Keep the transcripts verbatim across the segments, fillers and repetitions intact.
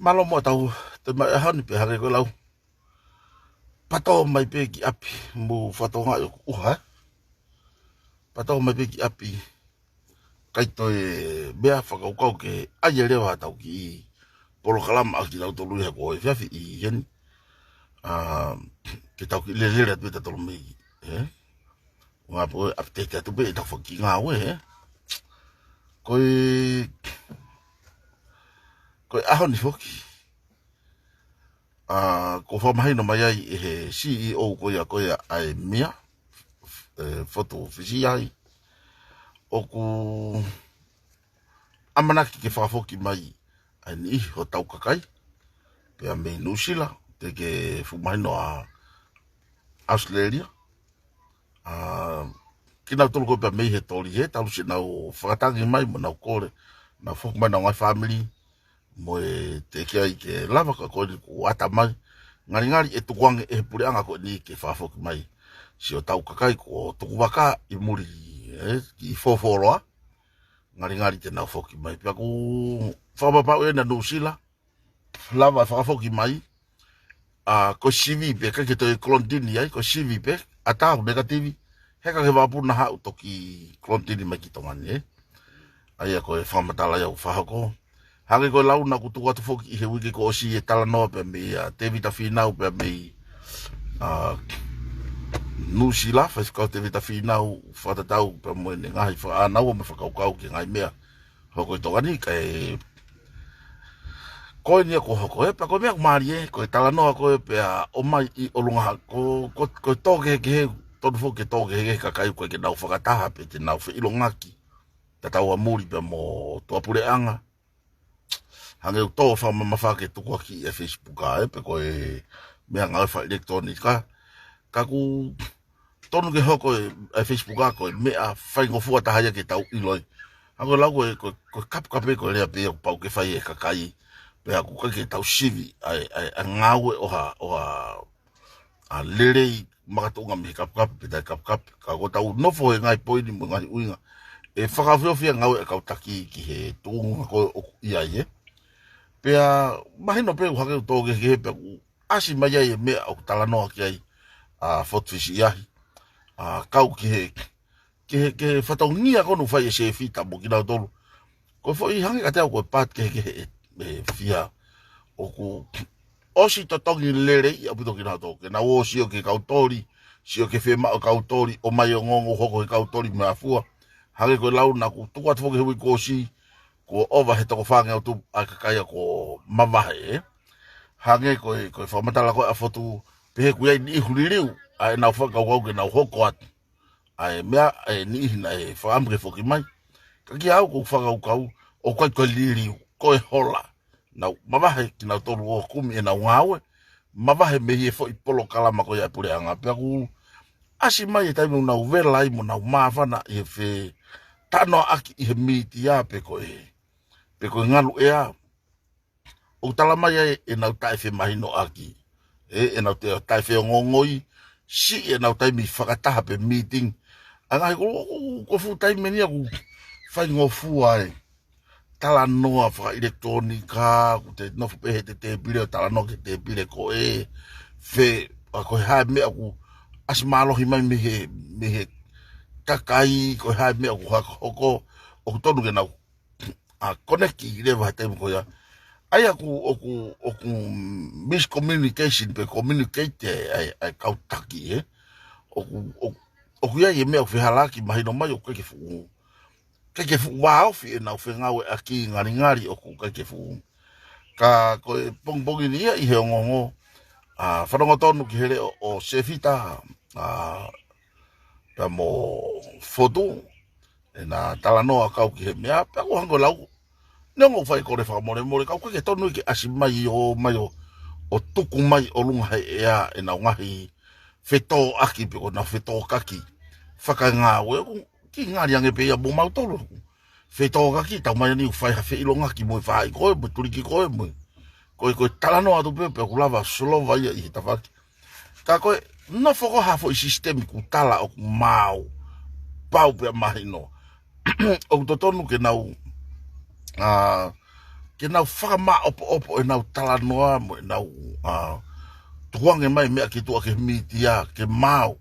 Mālō muʻa tau te mai ʻaho ni pea hangē ko e lau. Patō mai pē ki ʻapi, mou fatonga ʻi ʻoku ʻuha. Patō mai pē ki ʻapi. ʻIkai toe meʻa, fakakaukau ke ʻai leva ʻetau kiʻi polokalama ʻa kinautolu ia ko e efiafi ʻi heni. ʻA, ke tau kiʻi lelelele atu pē tautolu mei, ē? Ngā pō update atu pē ʻetau fanga kiʻi ngāue, ē? Ko e, ko e ʻaho ni foki. ʻA, ko e fakamahino mai ai ʻe he C E O ko ia, ko ia ʻa e meʻa, ē, Fotu Fisiʻiahi. ʻOku ʻamanaki ke fakafoki mai ʻa e niʻihi hotau kakai. Pea mei Nuʻusila, te ke fuʻu mahino ʻa Australia. ʻA, kinautolu ko ē pea mei he toli he, talu siʻenau fakatangi mai mo nau kole, nau foki mai ʻenau ngaahi fāmili, mo e teʻeki ai ke lava ka ko eni kuo ʻata mai. Ngalingali ʻe tukuange ʻe he puleʻanga ko eni ke fakafoki mai siʻotau kakai kuo tuku vaka ʻi muli, ē, ki Fofoloa. Ngalingali te nau foki mai. Pea ʻoku fakapapauʻi ʻe Nuʻusila, lava fakafoki mai. ʻA, ko e sivi pē, ʻikai ke toe kolonitini ai, ko e sivi pē, ʻatā ʻoku negative, heka ki he vakapuna haʻu toki kolonitini mai ki Tonga ni, ē? ʻA ia ko e fakamatala ia ʻoku fakahoko. Hangē ko e lau naʻa ku tuku atu foki ʻi he uike kuo ʻosi e talanoa pea mei a Tēvita Fīnau pea mei, ʻa, Nuʻusila, Faifekau Tēvita Fīnau, fakatatau pea mo ʻene ngaahi fakaʻānaua mo e fakakaukau ki he ngaahi meʻa hoko ʻi Tonga ni, kae ko eni ia kuo hoko, ē, pea ko e meʻa ʻoku mālie, ko e talanoa ko ē pea ʻomai ʻi ʻolunga ha-, ko, ko, ko e tō kehekehe, tonu foki ke tō kehekehe kakai ʻoku ʻikai ke nau fakataha pe te nau feʻilongaki. Tatau ʻa muli pea mo tuʻapuleʻanga. Hangē ʻoku tō fakamamafa ke tukuakiʻi e Facebook ē, pe ko e meʻangāue fakaʻilekitulōnika. Ka ʻoku tonu ke hoko e, e Facebook ko e meʻa faingofua taha ia ke tau ʻiloʻi. Hangē ko e lau ko e, ko e, ko e kapukapu ko e lea pē ia ʻoku pau ke fai ʻe he kakai. Pea ʻoku ʻikai ke tau sivi ʻa e, ʻa e, ʻa e ngāue ʻo ha, ʻo ha, ʻa, lelei makatuʻunga mei he kapukapu pe taʻekapukapu. Ka ʻoku tau nofo he ngaahi poini mo e ngaahi ʻuhinga ʻe fakaofiofi ai e ngāue ʻa e kau taki ki he tuʻunga ko ē ʻoku ʻi ai, ē. Pea mahino pē ʻoku hangē ʻoku tō kehekehe pea ʻoku ʻasi mai ai e meʻa ʻoku talanoa ki ai ʻa Fotu Fisiʻiahi, ʻa, kau ki he, ki he, ki he fatongia ko eni ʻoku fai ʻe Sefita mo kinautolu. Ko e foʻi hangē kiate au ko e paati kehekehe ʻe, ʻe Fia. ʻOku ʻosi totongi lelei ʻaupito kinautolu. Ke nau ō ʻo sio ki he kau toli, sio ki he fiemaʻu ʻa e kau toli, ʻomai ongoongo hoko he kau toli mei he fua. Hangē ko e lau naʻa ku tuku atu foki he uike kuo ʻosi, kuo ʻova he toko fāngeau tupu ʻa e kakai ia kuo mavahe, ē. Hangē ko e, ko e fakamatala ko ē ʻa Fotu, pehē ʻoku ʻi ai e niʻihi ʻoku liliu ʻa ʻenau fakakaukau ke nau hoko atu. ʻA e meʻa, ʻa e niʻihi naʻe fakaʻamu ke foki mai. Ka kiate au ʻoku ou fakakaukau, ʻoku ʻikai ko e liliu, ko e hola. Nau mavahe kinautolu ʻo kumi ʻenau ngāue, mavahe mei he foʻi polokalama ko ia ʻa e puleʻanga pea ʻoku ʻasi mai e taimi ʻoku nau vela ai mo nau māfana ʻi he fetalanoaʻaki ʻi he mītia pe ko e, pe ko e ngaluʻea. ʻOku tala mai ai ʻenau taʻefemahinoʻaki. Ē, ʻenau te-, taʻefeongoongoi, siʻi ʻenau taimi fakataha pe meeting. ʻA e ngaahi ko, ko, ko e fuʻu taimi eni ia ʻoku faingofua ai. Talanoa fakaʻilekitulōnika, ʻoku te nofo pē he te tēpile ʻo talanoa ki he tēpile ko ē. Fē, ʻa ko e hā e meʻa ʻoku ʻasi mālohi mai mei he, mei he kakai, ko e hā e meʻa ʻoku hoko, ʻoku tonu ke nau ʻa, connect leva he taimi ko ia. ʻA ia ʻoku, ʻoku, ʻoku miscommunication pe communicate ʻa e, ʻa e, ʻa e kau taki, ē. ʻOku, ʻoku, ʻoku ʻi ai e meʻa ʻoku fehālaaki mahino mai ʻoku ʻikai ke fuʻu, ʻikai ke fuʻu vāofi ʻenau fengāueʻaki ngalingali ʻoku ʻikai ke fuʻu. Ka ko e pongipongi ni ia ʻi he ongoongo, ʻa, fanongo tonu ki he leʻo ʻo Sefita, ʻa, pea mo Fotu, ʻena talanoa kau ki he meʻa, pea ʻoku hangē ko e lau. Neongo ʻoku fai kole fakamolemole, ka ʻoku ʻikai ke tonu ke ʻasi mai ʻo, mai ʻo, ʻo tuku mai ʻolunga he ʻea ʻenau ngaahi fetōʻaki pe ko ʻenau fetōkaki. Fakangāue ʻoku kiʻi ngali ange pē ia mo mautolu. Fetōkaki, tau mai eni ʻoku fai ha feʻilongaki mo e faʻahi ko ē, mo e tuliki ko ē, mo e. Ko e, ko e talanoa atu pē, pea ʻoku lava solova ia ʻi he tafaʻaki. Ka ko e, nofo ko ha foʻi sisitemi ʻoku tala ʻoku maau, pau pea mahino. ʻOku totonu ke nau, ʻa, ke nau fakamaʻopoʻopo ʻenau talanoa mo ʻenau, ā, tukuange mai meʻa ki tuʻa ki he mītia ke maau,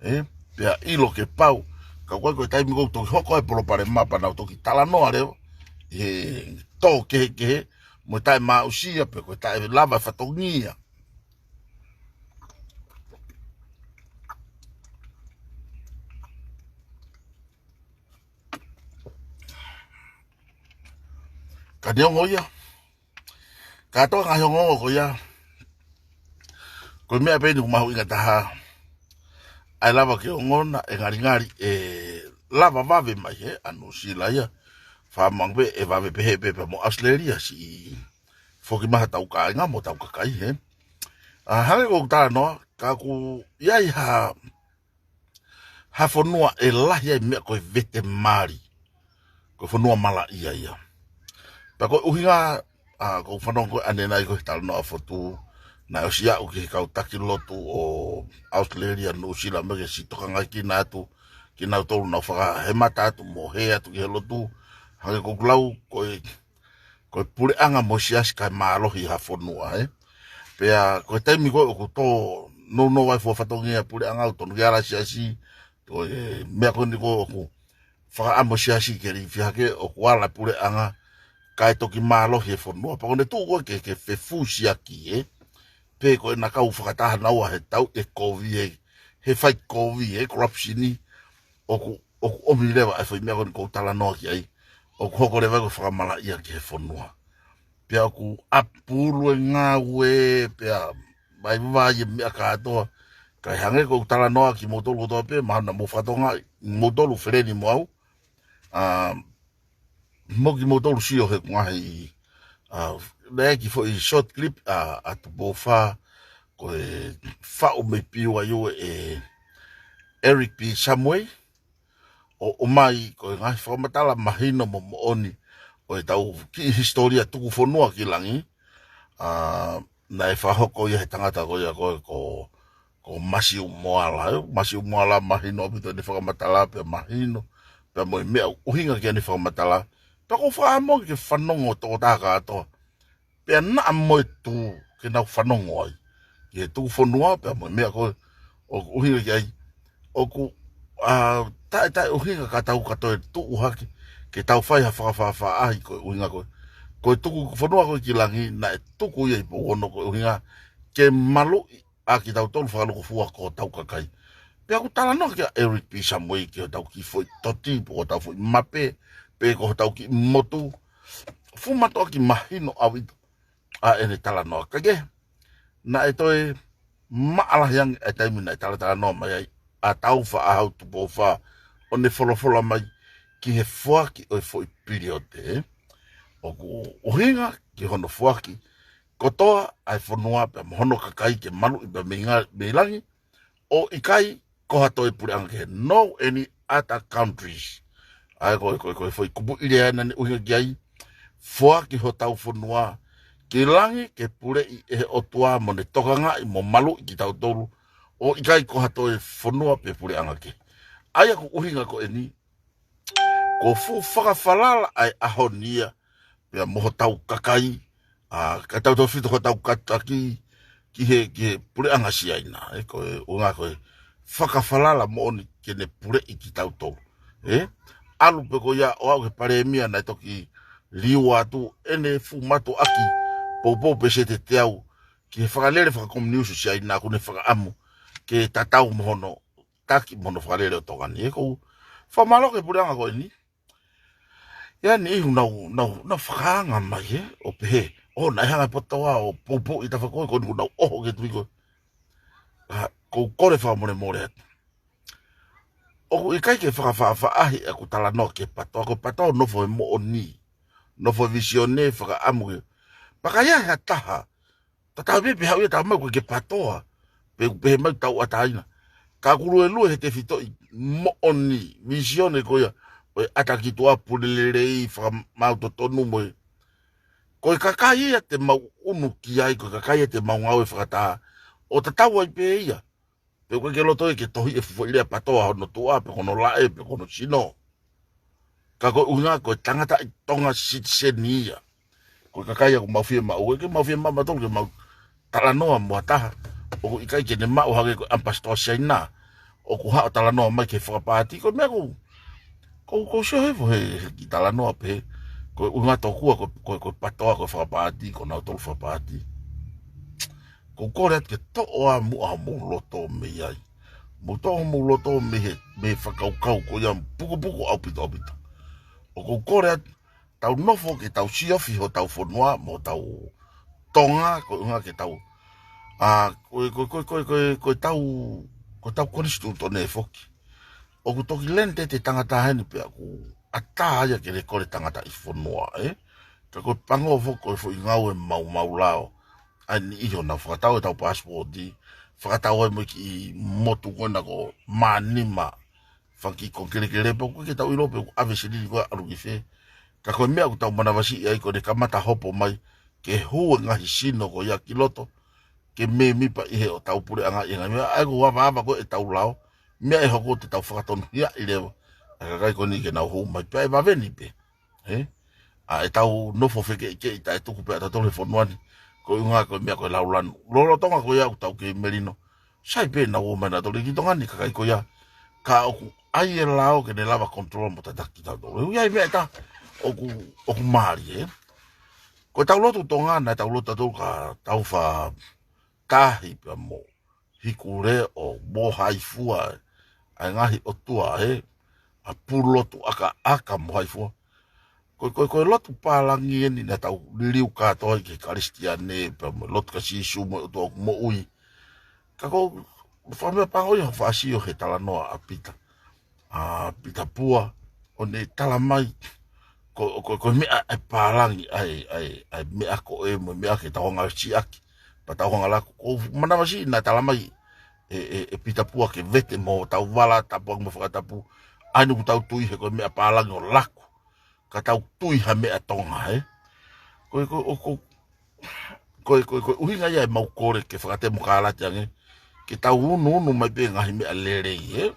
ē, pea ʻilo ke pau. Ka ko e, ko e taimi ʻoku toki hoko ai e palopalema pea nau toki talanoa leva he tō kehekehe mo e taʻemaʻusia pe ko e taʻelava e fatongia. Ka neongo ia, kātoa e ngaahi ongoongo ko ia, ko e meʻa pē ʻeni ʻoku mahuʻinga taha, ʻa e lava ke ongona e ngalingali ʻe lava vave mai he ʻa Nuʻusila ia. Fakaʻamu ange pē ʻe vave pehē pē pea mo ʻAositelēlia siʻi foki mai haʻatau kāinga mo hotau kakai, ē. Ā, hangē ko ʻeku talanoa, ka ʻoku ʻi ai ha ha fonua ʻe lahi ai e meʻa ko e vete mali, ko e fonua malaʻia ia. Pea ko e ʻuhinga, ā, ʻoku ou fanongo ko ē ʻanenai ko e talanoa ʻa Fotu, naʻe ʻosi aʻu ki he kau taki lotu ʻo ʻAositelēlia, Nuʻusila, mo e ke siʻi tokangaʻi kinautolu, kinautolu naʻa nau fakahemata atu mo hē atu ki he lotu, hangē ko ʻeku lau, ko e ko e puleʻanga mo e siasi kae mālohi ha fonua, ē. Pea ko e taimi ko ē ʻoku tō nounou ai e fua fatongia e puleʻanga, ʻoku tonu ke ala e siasi, ko e meʻa ko eni ko ē ʻoku fakaʻamu e siasi ke liʻifi hake, ʻoku ala e puleʻanga kae toki mālohi e fonua. Pea ko ʻene tuʻu ko ē ke, ke fefusiaki, ē. Pe ko ʻena kau fakataha naua he tauʻi e kovi, he, he fai kovi, he corruption, ʻoku, ʻoku ʻomi leva e foʻi meʻa ko eni ʻoku ou talanoa ki ai. ʻOku hoko leva ko e fakamalaʻia ki he fonua. Pea ʻoku ʻapulu e ngāue, pea vaivai e meʻa kātoa. Kae hangē ko ʻeku talanoa kimoutolu kotoa pē, mahalo naʻa mou fakatokangaʻi, moutolu feleni mo au. Ā, mo kimoutolu sio he ʻoku ngaahi, ā, naʻe ʻi ai e kiʻi foʻi short clip ʻa, ʻa Tupou Fā, ko e faʻu mei Piuaiū ʻe Eric B. Samuel, ʻo, ʻomai ko e ngaahi fakamatala mahino mo moʻoni ʻo ʻetau kiʻi hisitōlia tuku fonua ki langi. Ā, naʻe fakahoko ia he tangata ko ia ko, ko, ko Masiu Moala, ē. Masiu Moala mahino ʻaupito ʻene fakamatala pea mahino, pea mo e meʻa ʻuhinga ki heʻene fakamatala. Pea ʻoku ou fakaʻamu ange ke fanongo tokotaha kātoa. Pea naʻa mo e tuʻu ke nau fanongo ai ki he tuku fonua, pea mo e meʻa ko ē ʻoku ʻuhinga ki ai. ʻOku, ā, taʻe, taʻe ʻuhinga ka tau ka toe tuʻu hake, ke tau fai ha fakafaʻafaʻahi ko e ʻuhinga ko ē. Ko e tuku fonua ko ē ki langi, naʻe tuku ia ʻi Pouono ko e ʻuhinga ke maluʻi ʻa kitautolu fakalūkufua ko hotau kakai. Pea ʻoku talanoa ki ai ʻa Eric B. Samuel ki hotau kiʻi foʻi toti, pe ko hotau foʻi mape, pe ko hotau kiʻi motu. Fuʻu mātuʻaki mahino ʻaupito ʻa ʻene talanoa. Kae kehe, naʻe toe maʻalahi ange e taimi naʻe talatalanoa mai ai ʻa Tāufaʻāhau Tupou Fā ʻo ne folofola mai ki he foaki ʻo e foʻi piliote, ē. ʻOku ʻuhinga ki hono foaki kotoa ʻa e fonua pea mo hono kakai ke maluʻi pea mei nga-, mei langi, ʻo ʻikai ko ha toe puleʻanga kehe. No any other countries. ʻA ia ko e, ko e, ko e foʻi kupuʻi lea naʻa ne ʻuhinga ki ai, foaki hotau fonua ki langi ke puleʻi ʻe he ʻOtua mo ne tokangaʻi mo maluʻi kitautolu, ʻo ʻikai ko ha toe fonua pe puleʻanga kehe. ʻA ia ko e ʻuhinga ko eni, ko e fuʻu fakafalala ʻa e ʻaho ni ia, pea mo hotau kakai, ā, kae tautautefito ko hotau kātaki ki he, ki he puleʻanga Siaina, ē, ko e ʻuhinga ko e fakafalala moʻoni ke ne puleʻi kitautolu, ē? ʻAlu pē ko ia ʻo aʻu ki he palēmia naʻe toki liua atu ʻene fuʻu mātuʻaki poupou pēseti ʻe teau ki he fakalele fakakominiusi ʻo Siaina ʻoku ne fakaʻamu ke tatau mo hono taki mo hono fakalele ʻo Tonga ni, ē. ʻOku ou fakamālō ki he puleʻanga ko eni. ʻI ai e niʻihi ʻoku nau, nau, nau fakaanga mai, ē, ʻo pehē, ʻo, naʻe hanga ʻe he PTOA ʻo poupouʻi e tafaʻaki ko ē, ko eni kuo nau ʻoho ki he tuʻi ko ē. Ā, ʻoku ou kole fakamolemole atu. ʻOku ʻikai ke fakafaʻafaʻahi ʻeku talanoa ki he PTOA, ko e PTOA ʻoku nofo he moʻoni, nofo he vīsone, fakaʻamu ke. Pea ka ʻi ai ha taha tatau pē pe haʻu ia ʻo tala mai ʻoku ʻikai ke PTOA, pe ʻoku pehē mai ʻoku tauʻatāina. Ka ʻoku luelue he tefitoʻi moʻoni, vīsone ko ia ʻo e ʻata ki tuʻa, pule lelei, fakamaau totonu mo e. Ko e kakai ia te mau ʻunu ki ai, ko e kakai ia te mau ngāue fakataha ʻo tatau ai pē ia. Pe ʻoku ʻikai ke loto ia ke tohiʻi e fuʻu foʻi lea PTOA hono tuʻa, pe ko hono laʻe, pe ko hono sino. Ka ko e ʻuhinga ko e tangataʻi Tonga citizen ia. Ko e kakai ʻoku mau fiemaʻu, ʻikai ke mau fiemaʻu mautolu ke mau talanoa mo ha taha ʻoku ʻikai ke ne maʻu hangē ko e ʻamipasitoa Siaina ʻoku haʻu ʻo talanoa mai ki he fakapaati. Ko e meʻa ʻoku, ʻoku, ʻoku ou sio hifo he, he kiʻi talanoa pehē, ko e ʻuhinga tokua ko, ko, ko e PATOA ko e fakapaati, ko nautolu fakapaati. ʻOku ou kole atu ke toʻo ā muʻa homou loto mei ai. Mou toʻo homou loto mei he, mei he fakakaukau ko ia pukupuku ʻaupito ʻaupito. ʻOku ou kole atu, tau nofo ke tau siofi hotau fonua mo hotau Tonga, ko e ʻuhinga ke tau, ʻa, ko e, ko e, ko e, ko e, ko e, ko e tau, ko e tau konisitūtone foki. ʻOku toki lente te tangata heni pea ʻoku ʻatā ia ke ne kole tangataʻi fonua, ē? Ka ko e pango foki ko e foʻi ngāue maumau lao. ʻA e niʻihi ʻoku nau fakatau ʻetau paasipooti, fakatau ai mo e kiʻi motu ko ena ko Manima, fanga kiʻi konikelekele pē ʻoku ʻikai ke tau ʻilo pe ʻoku ʻave silini ko ē ʻalu ki fē. Ka ko e meʻa ʻoku tau manavasiʻi ai ko ʻene kamata hopo mai ke hū e ngaahi sino ko ia ki loto, ke mēmipa ʻi he ʻo tau puleʻanga ʻi he ngaahi meʻa, ʻa ia ko e avaava ko ē ʻetau lao, meʻa ʻe hoko te tau fakatonuhiaʻi leva ʻa e kakai ko eni ke nau hū mai pea ʻe vave ni pē. Ē? ʻA ʻetau nofo fekeʻikeʻi taʻe tuku pē ʻa tautolu he fonua ni, ko e ʻuhinga ko e meʻa ko e laulanu. Lolotonga ko ia ʻoku tau kei melino, sai pē naʻa nau ō mai nautolu ki Tonga ni kakai ko ia, ka ʻoku ʻai e lao ke ne lava control mo tataki tautolu. ʻOku ʻi ai e meʻa ʻe taha ʻoku, ʻoku mālie, ē? Ko ʻetau lotu Tonga, naʻe tau lotu tautolu ka tau fakatahi pea mo Hikuleʻo mo Haifua, ʻa e ngaahi ʻotua, ē, ʻa Pulotuʻakaʻaka mo Haifua. Ko, ko, ko e lotu pālangi eni naʻa tau liliu kātoa ai ki he Kalisitiane, pea mo e lotu kia Sīsū mo e ʻOtua ʻoku moʻui. Ka ko e fakameʻapango ia ʻo fāsio he talanoa ʻa Pita, ʻa Pita Pua, ʻo ne tala mai, ko, ko, ko e meʻa ʻa e pālangi, ʻa e, ʻa e, ʻa e meʻa ko ē mo e meʻa ke tau hanga siʻaki, pea tau hanga laku. ʻOku ou manavasiʻi naʻe tala mai ʻe, ʻe, ʻe Pita Pua ke vete mo tau vala, tapu ange mo fakatapu, ʻa eni ʻoku tau tui he ko e meʻa pālangi ʻo laku, ka tau tui ha meʻa Tonga, ē? Ko e, ko e, ʻo, ko, ko e, ko e, ko e ʻuhinga ia ʻemau kole ke fakatemokalati ange, ke tau unuunu mai pē ngaahi meʻa lelei, ē?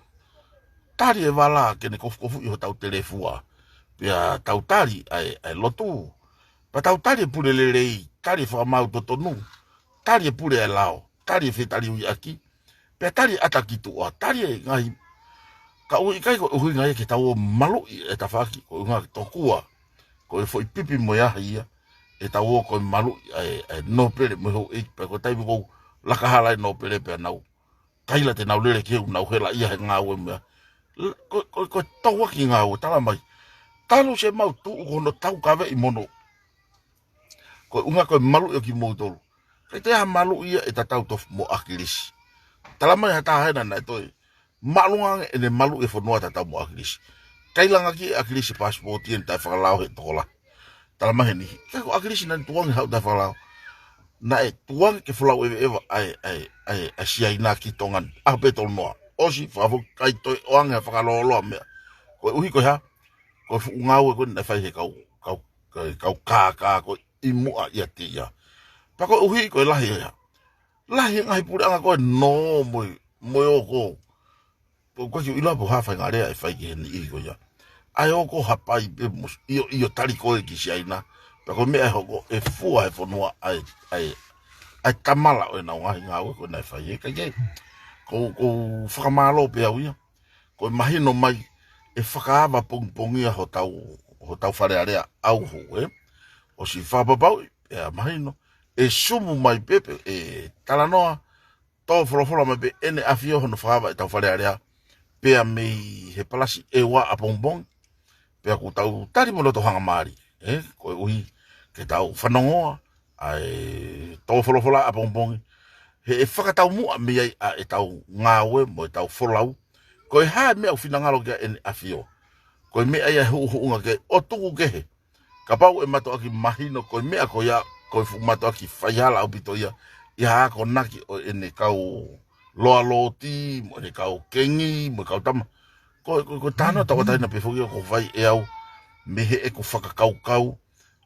Tali e vala ke ne kofukofuʻi hotau telefua, pea tau tali ʻa e, ʻa e lotu, pea tau tali e pule lelei, tali e fakamaau totonu, tali e pule ʻa e lao, tali e fetaliuiʻaki, pea tali e ʻata ki tuʻa, tali e ngaahi, ka ʻoku ʻikai ko e ʻuhinga ia ke tau ō maluʻi e tafaʻaki, ko e ʻuhinga tokua ko e foʻi pipi mo e ahi ia ʻetau ō ko e maluʻi ʻa e, ʻa e nōpele mo e houʻeiki, pea ko e taimi ʻoku laka hala e nōpele pea nau kaila te nau lele ki he ʻoku nau hela ia he ngāue meʻa. L-, ko, ko, ko e tauʻaki ngāue, tala mai. Talu siʻemau tuʻu ko hono taukaveʻi mo hono, ko e ʻuhinga ko e maluʻi ʻo kimoutolu. ʻIkai toe ʻi ai ha maluʻi ia ʻe tatau tofu mo ʻAkilisi. Tala mai ha taha hena naʻe toe māʻolunga ange ʻene maluʻi e fonua tatau mo ʻAkilisi. ʻIkai langa ki ai ʻe ʻAkilisi e paasipooti ʻene taʻefakalao he tokolahi. Tala mai heni, ʻikai ko ʻAkilisi naʻa ne tukuange haʻu taʻefakalao. Naʻe tukuange ke folau ʻeveʻeva ʻa e, ʻa e, ʻa e, ʻa e Siaina ki Tonga ni. ʻAho pē tolu noa. ʻOsi, fakafoki, ʻikai toe ʻoange ha fakalōloa meʻa. Koeʻuhi ko e hā, ko e fuʻu ngāue ko ē naʻe fai he kau, kau, kau, kau kākā ko ē ʻi muʻa ʻiate ia. Pea koeʻuhi ko e lahi e hā, lahi e ngaahi puleʻanga ko ē nō mo e, mo e ō ko ē. Pea ʻoku ʻikai ke u ʻilo pe ko e hā e faʻahinga lea ʻe fai ki he niʻihi ko ia. ʻA e ō ko ē hapai pē mo ʻio, ʻio tali ko ē ki Siaina. Pea ko e meʻa ʻe hoko ʻe fua he fonua ʻa e, ʻa e, ʻa e tamala ʻo ʻenau ngaahi ngāue ko ē naʻe fai. Ē, kae kehe, ʻoku ou, ʻoku ou fakamālō pē au ia. Ko e mahino mai ʻe fakaava pongipongia hotau, hotau Fale Alea ʻauhu, ē. ʻOsi fakapapauʻi, pea mahino, ʻe sumu mai pē, pea ʻe talanoa, tō folofola mai pē ʻEne ʻAfio hono fakaava ʻetau Fale Alea, pea mei he palasi ʻe ua ʻapongipongi, pea ʻoku tau tali mo loto hangamālie, ē, koeʻuhi ke tau fanongoa ʻa e tō folofola ʻapongipongi, he ʻe fakataumuʻa mei ai ʻa ʻetau ngāue mo ʻetau folau, ko e hā e meʻa ʻoku finangalo ki ai ʻEne ʻAfio. Ko e meʻa ia ʻe huʻuhuʻunga ki ai ʻo tuku kehe. Kapau ʻe mātuʻaki mahino ko e meʻa ko ia, ko e fuʻu mātuʻaki faihala ʻaupito ia, ʻi he akonaki ʻo ʻene kau loalooti, mo ʻene kau kengi, mo e kau tama. Ko, ko, ko e talanoa tauʻatāina pē foki ia ʻoku fai ʻe au, mei heʻeku fakakaukau,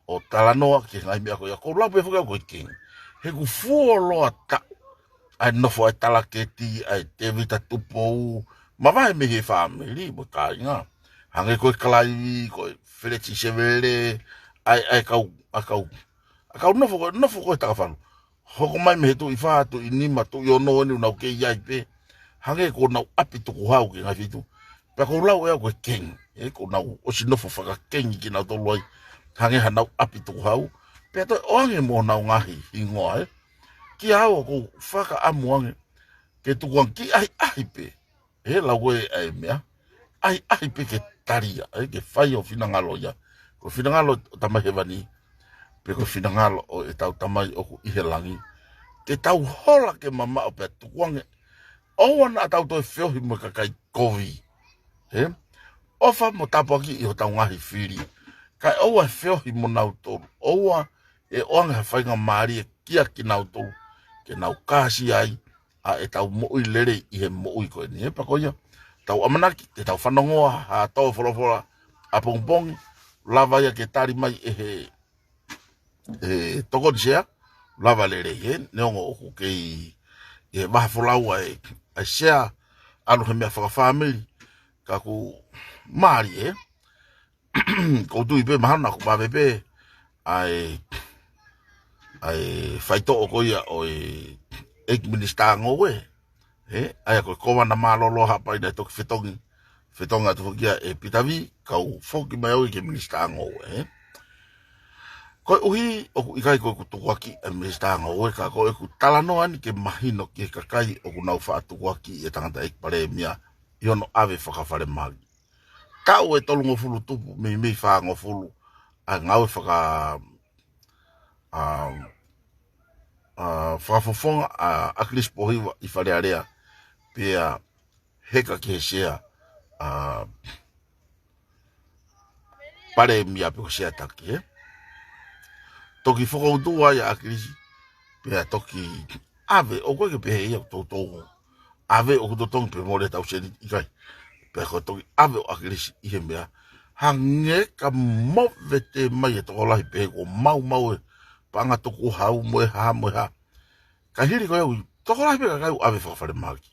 ʻo talanoa ki he ngaahi meʻa ko ia, ʻoku ou lau pē foki au ko e kengi. He ʻoku fuoloa taʻu ʻa e nofo ʻa e Talaketi, ʻa e Tēvita Tupou, mavahe mei he fāmili mo e kāinga. Hangē ko e Kalaivi, ko e Feleti Sevele, ʻa e, ʻa e kau, ʻa e kau Kau nofo ko, nofo ko e Takafalu. Hoko mai mei he tuʻi fā, tuʻi nima, tuʻi ono eni ʻoku nau kei ʻi ai pē. Hangē ko ʻenau ʻapi tukuhau ki he ngaahi feituʻu. Pea ʻoku ou lau ʻe au ko e kengi. ʻE, ʻoku nau ʻosi nofo fakakengi kinautolu ai. Hangē haʻanau ʻapi tukuhau. Pea toe ʻoange mo ʻenau ngaahi hingoa, ē. Kiate au ʻoku ou fakaʻamu ange ke tukuange ki ʻahiʻahi pē. He lau ko ē ʻa e meʻa. ʻAhiʻahi pē ke tali ia, ē, ke fai ho finangalo ia. Ko e finangalo ʻo Tamai Hēvani, pe ko e finangalo ʻo ʻetau Tamai ʻoku ʻi he langi. Ke tau hola ke mamaʻo pea tukuange. ʻOua naʻa tau toe feohi mo e kakai kovi. Ē? ʻOfa mo tāpuakiʻi hotau ngaahi fili. Kae ʻoua ʻe feohi mo nautolu. ʻOua ʻe ʻoange ha faingamālie kiate kinautolu ke nau kāsia ai ʻa ʻetau moʻui lelei ʻi he moʻui ko eni. Ē, pea ko ia, tau ʻamanaki, te tau fanongoa ha tō folofola ʻapongipongi, lava ia ke tali mai ʻe he, ʻe he tokoni sea, lava lelei, ē, neongo ʻoku kei ʻi he vaha folau ʻa e, ʻa e sea, ʻalu he meʻa fakafāmili, ka ʻoku mālie, ē. ʻOku ou tui pē mahalo naʻa ku vave pē ʻa e, ʻa e faitoʻo ko ia ʻo e ʻEiki Minisitā Ngoue, ē, ʻa ia ko e Kōvana mālōlō Haʻapai naʻe toki fetongi, fetongi atu foki ia ʻe Pita Vī, kau foki mai au ki he Minisitā Ngoue, ē. Koeʻuhi ʻoku ʻikai ko ʻeku tukuakiʻi ʻa e Minisitā Ngoue, ka ko ʻeku talanoa ni ke mahino ki he kakai ʻoku nau faʻa tukuakiʻi e tangataʻeiki Palēmia ʻi hono ʻave fakafalemahaki. Taʻu ʻe tolungofulu tupu, meimei fāngofulu, ʻa e ngāue faka-, ʻa, ʻa, fakafofonga ʻa ʻAkilisi Pōhiva ʻi Fale Alea, pea heka ki he sea, ʻa, Palēmia pe ko e sea taki, ē. Toki fokoutua ai ʻa ʻAkilisi, pea toki ʻave, ʻoku ʻikai ke pehē ia ʻoku toutou ʻave ʻoku totongi pe mole tau seni, ʻikai. Pea ko e toki ʻave ʻo ʻAkilisi ʻi he meʻa. Hangē ka movete mai e tokolahi pē kuo maumau e paʻanga tukuhau mo e hā mo e hā. Ka hili ko ia ʻoku tokolahi pē kakai ʻoku ʻave fakafalemahaki.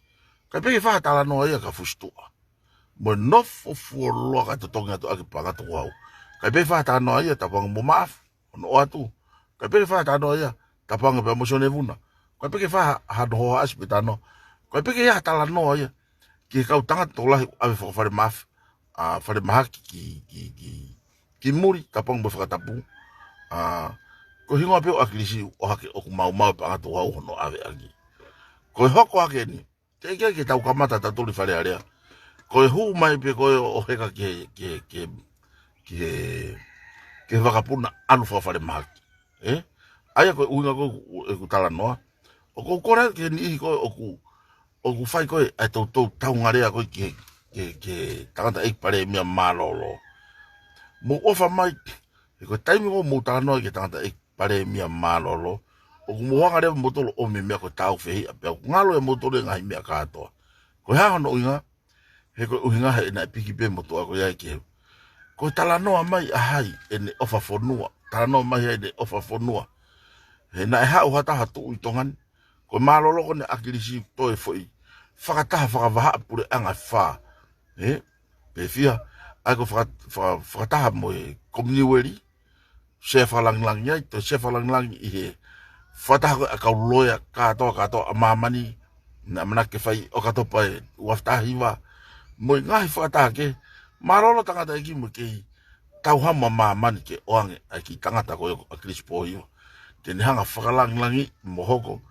ʻIkai pē ke fai ha talanoa ia ka fusituʻa. Mo e nofo fuoloa kae totongi atu ʻaki paʻanga tukuhau. ʻIkai pē fai ha talanoa ia, tapu ange mo Maʻafu, hono ʻoatu. ʻIkai pē ke fai ha talanoa ia, tapu ange pē mo Sione Vuna. ʻIkai pē ke fai ha, ha noho ʻasi pe talanoa. ʻIkai pē ke ʻi ai ha talanoa ia ki he kau tangata tokolahi ʻave fakafalemafi-, ʻa, falemahaki ki, ki, ki, ki muli, tapu ange mo e fakatapu. ʻA, ko e hingoa pē ʻo ʻAkilisi ʻohake ʻoku maumau e paʻanga tukuhau hono ʻave ʻaki. Ko e hoko ake ni, teʻeki ai ke tau kamata tautolu ʻi Fale Alea. Ko e hū mai pē ko ē ʻo heka ki he, ki he, ki he, ki he, ki he vakapuna ʻalu fakafalemahaki. Ē? ʻA ia ko e ʻuhinga ko ē ʻeku talanoa. ʻOku ou kole ki he niʻihi ko ē ʻoku, ʻoku fai ko ē ʻa e toutou taungalea ko ē ki he, ki he, ki he tangataʻeiki palēmia mālōlō. Mou ʻofa mai, he ko e taimi ko ē mou talanoa ki he tangataʻeiki palēmia mālōlō, ʻoku mou hanga leva moutolu ʻo ʻomi e meʻa ko e tāufehiʻa, pea ʻoku ngalo ʻia moutolu e ngaahi meʻa kātoa. Ko e hā hono ʻuhinga? He ko e ʻuhinga he naʻe piki pē motuʻa ko ia ki he, ko e talanoa mai ʻa hai ʻene ʻofa fonua, talanoa mai ʻa hai ʻene ʻofa fonua. He naʻe haʻu ha taha tuʻu ʻi Tonga ni, ko e mālōlō ko eni ʻa ʻAkilisi, toe foʻi fakataha fakavahaʻa puleʻanga ʻe fā. Ē? Pe fiha, ʻa ia ko e faka-, faka-, fakataha mo e Kominiueli, sea fakalangilangi ai, toe sea fakalangilangi ʻi he fakataha ko ē ʻa e kau loea kātoa, kātoa ʻa māmani, naʻe ʻamanaki ke fai ʻOkatopa ʻe ua afe taha hiva, mo e ngaahi fakataha kehe, mālōlō tangataʻeiki mo e kei tauhamu ʻa māmani ke ʻoange ʻa e kiʻi tangata ko ē ko ʻAkilisi Pōhiva, ke ne hanga fakalangilangi mo hoko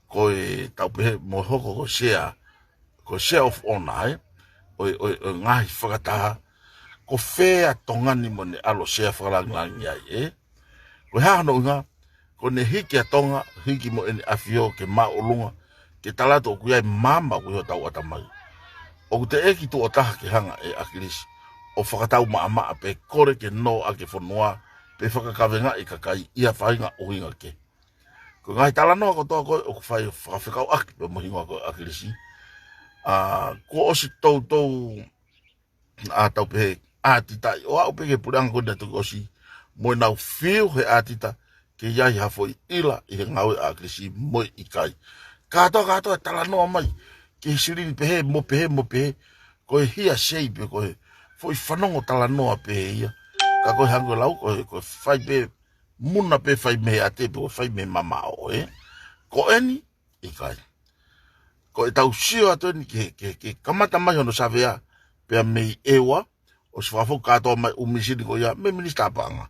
ko e tau pehē mo hoko ko e sea, ko e sea of honour, ē? ʻO e, ʻo e, ʻo e ngaahi fakataha, ko fē ʻa Tonga ni mo ne ʻalu ʻo sea fakalangilangi ai, ē? Ko e hā hono ʻuhinga? Ko ʻene hiki ʻa Tonga, hiki mo ʻEne ʻAfio ke māʻolunga, ke tala atu ʻoku ʻi ai e maama ʻoku ʻi hotau ʻatamai. ʻOku teʻeki tuʻo taha ke hanga ʻe ʻAkilisi ʻo fakatau maʻamaʻa pe kole ke nō ʻaki e fonua, pe fakakavengaʻi e kakai ʻi ha faʻahinga ʻuhinga kehe. Ko e ngaahi talanoa kotoa ko ē ʻoku fai fakafekauʻaki pē mo e hingoa ko ē ʻo ʻAkilisi. ʻA, kuo ʻosi toutou, ʻa, tau pehē ʻātitaʻi, ʻo aʻu pē ki he puleʻanga ko eni naʻe toki ʻosi, mo ʻenau fiu he ʻātita ke ʻi ai ha foʻi ʻila ʻi he ngāue ʻa ʻAkilisi mo e ʻikai. Kātoa, kātoa e talanoa mai ki he silini pehē mo pehē mo pehē, ko e hearsay pē, ko e foʻi fanongo talanoa pē ia. Ka ko e hangē ko e lau, ko e, ko e fai pē muna pē fai mei he ate pe ko e fai mei he mamaʻo, ē? Ko eni, ʻikai. Ko ʻetau sio atu eni ke, ke, ke kamata mai hono savea, pea mei ʻEua, ʻosi fakafoki kātoa mai ʻū misini ko ia mei he Minisitā Paʻanga.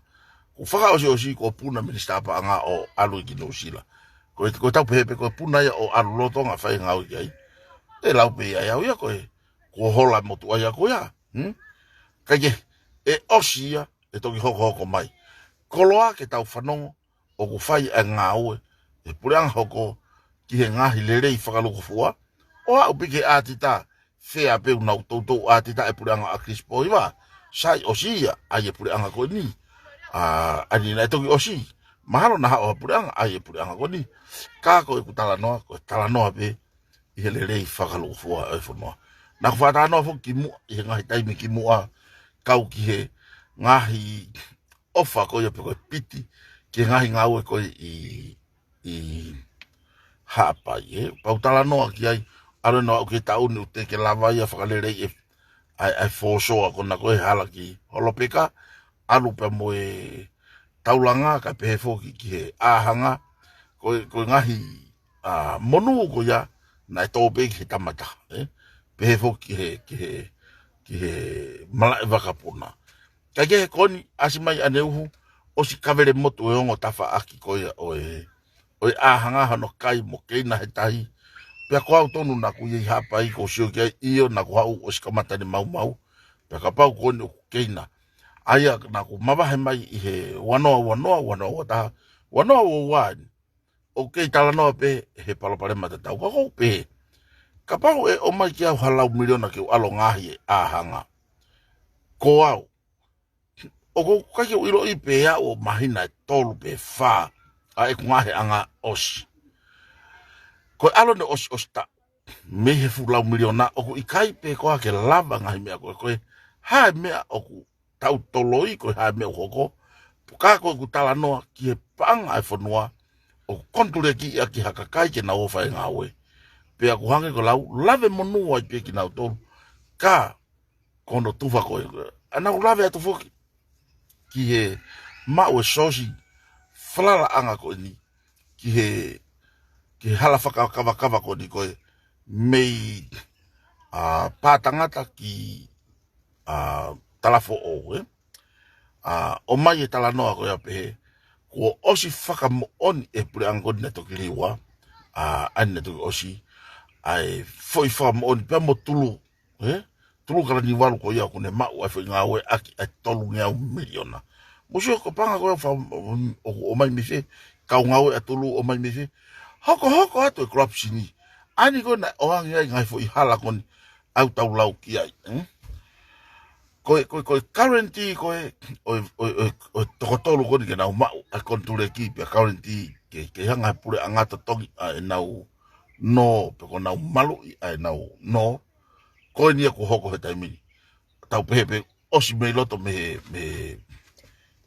Kuo fakaʻosiʻosi kuo puna Minisitā Paʻanga ʻo ʻalu ki Nuʻusila. Ko e, ko ʻetau pehē pē ko e puna ia ʻo ʻalu loto ange fai ngāue ki ai. ʻE lau pē ia ʻe au ia ko e, kuo hola motuʻa ia ko ia. Hmm? Kae kehe, ʻe ʻosi ia, ʻe toki hokohoko mai. Koloa ke tau fanongo, ʻoku fai ʻa e ngāue ʻe he puleʻanga hoko ki he ngaahi lelei fakalūkufua, ʻo aʻu pē ki he ʻātita, fea pē ʻoku nau toutou ʻātita ʻa e puleʻanga ʻa Chris Pohiva, sai ʻosi ia, ʻa e puleʻanga ko eni. ʻA, ʻa eni naʻe toki ʻosi, mahalo naʻa haʻu ha puleʻanga, ʻa e puleʻanga ko eni. Ka ko ʻeku talanoa, ko e talanoa pē ʻi he lelei fakalūkufua ʻo e fonua. Naʻa ku fakatalanoa foki ki muʻa, ʻi he ngaahi taimi ki muʻa, kau ki he ngaahi ʻofa ko ia pe ko e piti, ki he ngaahi ngāue ko ia ʻi, ʻi Haʻapai, ē. Pau talanoa ki ai, ʻalu ʻo aʻu ki he taʻu ni ʻoku teʻeki ke lava ia fakalelei ʻe, ʻa e, ʻa e fōsoa ko ena ko e hala ki Holopeka, ʻalu pea mo e taulanga kae pehē foki ki he ʻāhanga, ko e, ko e ngaahi, ʻa, monū ko ia, naʻe tō pē ki he tamata, ē. Pehē foki ki he, ki he, ki he malaʻe vakapuna. Kae kehe ko eni, ʻasi mai ʻaneuhu, ʻosi kavele motu e ongo tafaʻaki ko ia ʻo e, ʻo e ʻāhanga hono kai mo keina he tahi. Pea ko au tonu naʻa ku ʻi Haʻapai ko u sio ki ai ʻio naʻa ku haʻu ʻosi kamata ʻene maumau. Pea kapau ko eni ʻoku keina. ʻA ia naʻa ku mavahe mai ʻi he ua noa ua noa, ua noa ua taha, ua noa ua ua eni. ʻOku kei talanoa pē he palopalema tatau. Ka ko u pehē, kapau ʻe ʻomai ki au ha lau miliona ke u ʻalu ʻo ngaohi e ʻāhanga. Ko au. ʻOku ou ʻikai ke u ʻiloʻi pe aʻu ʻo māhina ʻe tolu pe fā ʻa ʻeku ngaohiʻanga ʻosi. Ko e ʻalu ʻeni ʻo ʻosi, ʻosi taʻu mei he fuʻu lau miliona, ʻoku ʻikai pē koā ke lava ngaahi meʻa ko ē, ko e hā e meʻa ʻoku tau toloi, ko e hā e meʻa ʻoku hoko. Ka ko ʻeku talanoa ki he paʻanga ʻa e fonua, ʻoku konitulekiʻi ʻaki ha kakai ke nau ō ʻo fai e ngāue. Pea ʻoku hangē ko e lau, lave monū ai pē kinautolu. Ka ko hono tufa ko ē, ʻa ʻenau lave atu foki ki he maʻu e soosi falalaʻanga ko eni, ki he, ki he hala fakakavakava ko eni ko ē, mei, ʻa, Pātangata ki, ʻa, Talafoʻou, ē. ʻA, ʻomai e talanoa ko ia pehē, kuo ʻosi fakamoʻoni ʻe he puleʻanga ko eni naʻe toki liua, ʻa, ʻa eni naʻe toki ʻosi, ʻa e foʻi fakamoʻoni pea mo Tulu, ē? Tulu Kalaniuvalu ko ia ʻoku ne maʻu ʻa e foʻi ngāue ʻaki ʻa e tolungeau miliona. Mou sio ko e paʻanga ko ia fa-, ʻoku ʻomai mei fē, kau ngāue ʻa Tulu ʻomai mei fē. Hokohoko atu e corruption ʻi. ʻA eni ko ē naʻe ʻoange ai ngaahi foʻi hala ko eni ʻoku tau lau ki ai, ē? Ko e, ko e, ko e guarantee ko ē ʻo e, ʻo e, ʻo e, ʻo e toko tolu ko eni ke nau maʻu ʻa e konituleki pea guarantee ke, ke hanga ʻe he puleʻanga ʻo totongi ʻa ʻenau nō, pe ko ʻenau maluʻi ʻa ʻenau nō. Ko eni ia kuo hoko he taimi ni. Tau pehē pē ʻosi mei loto mei he, mei he,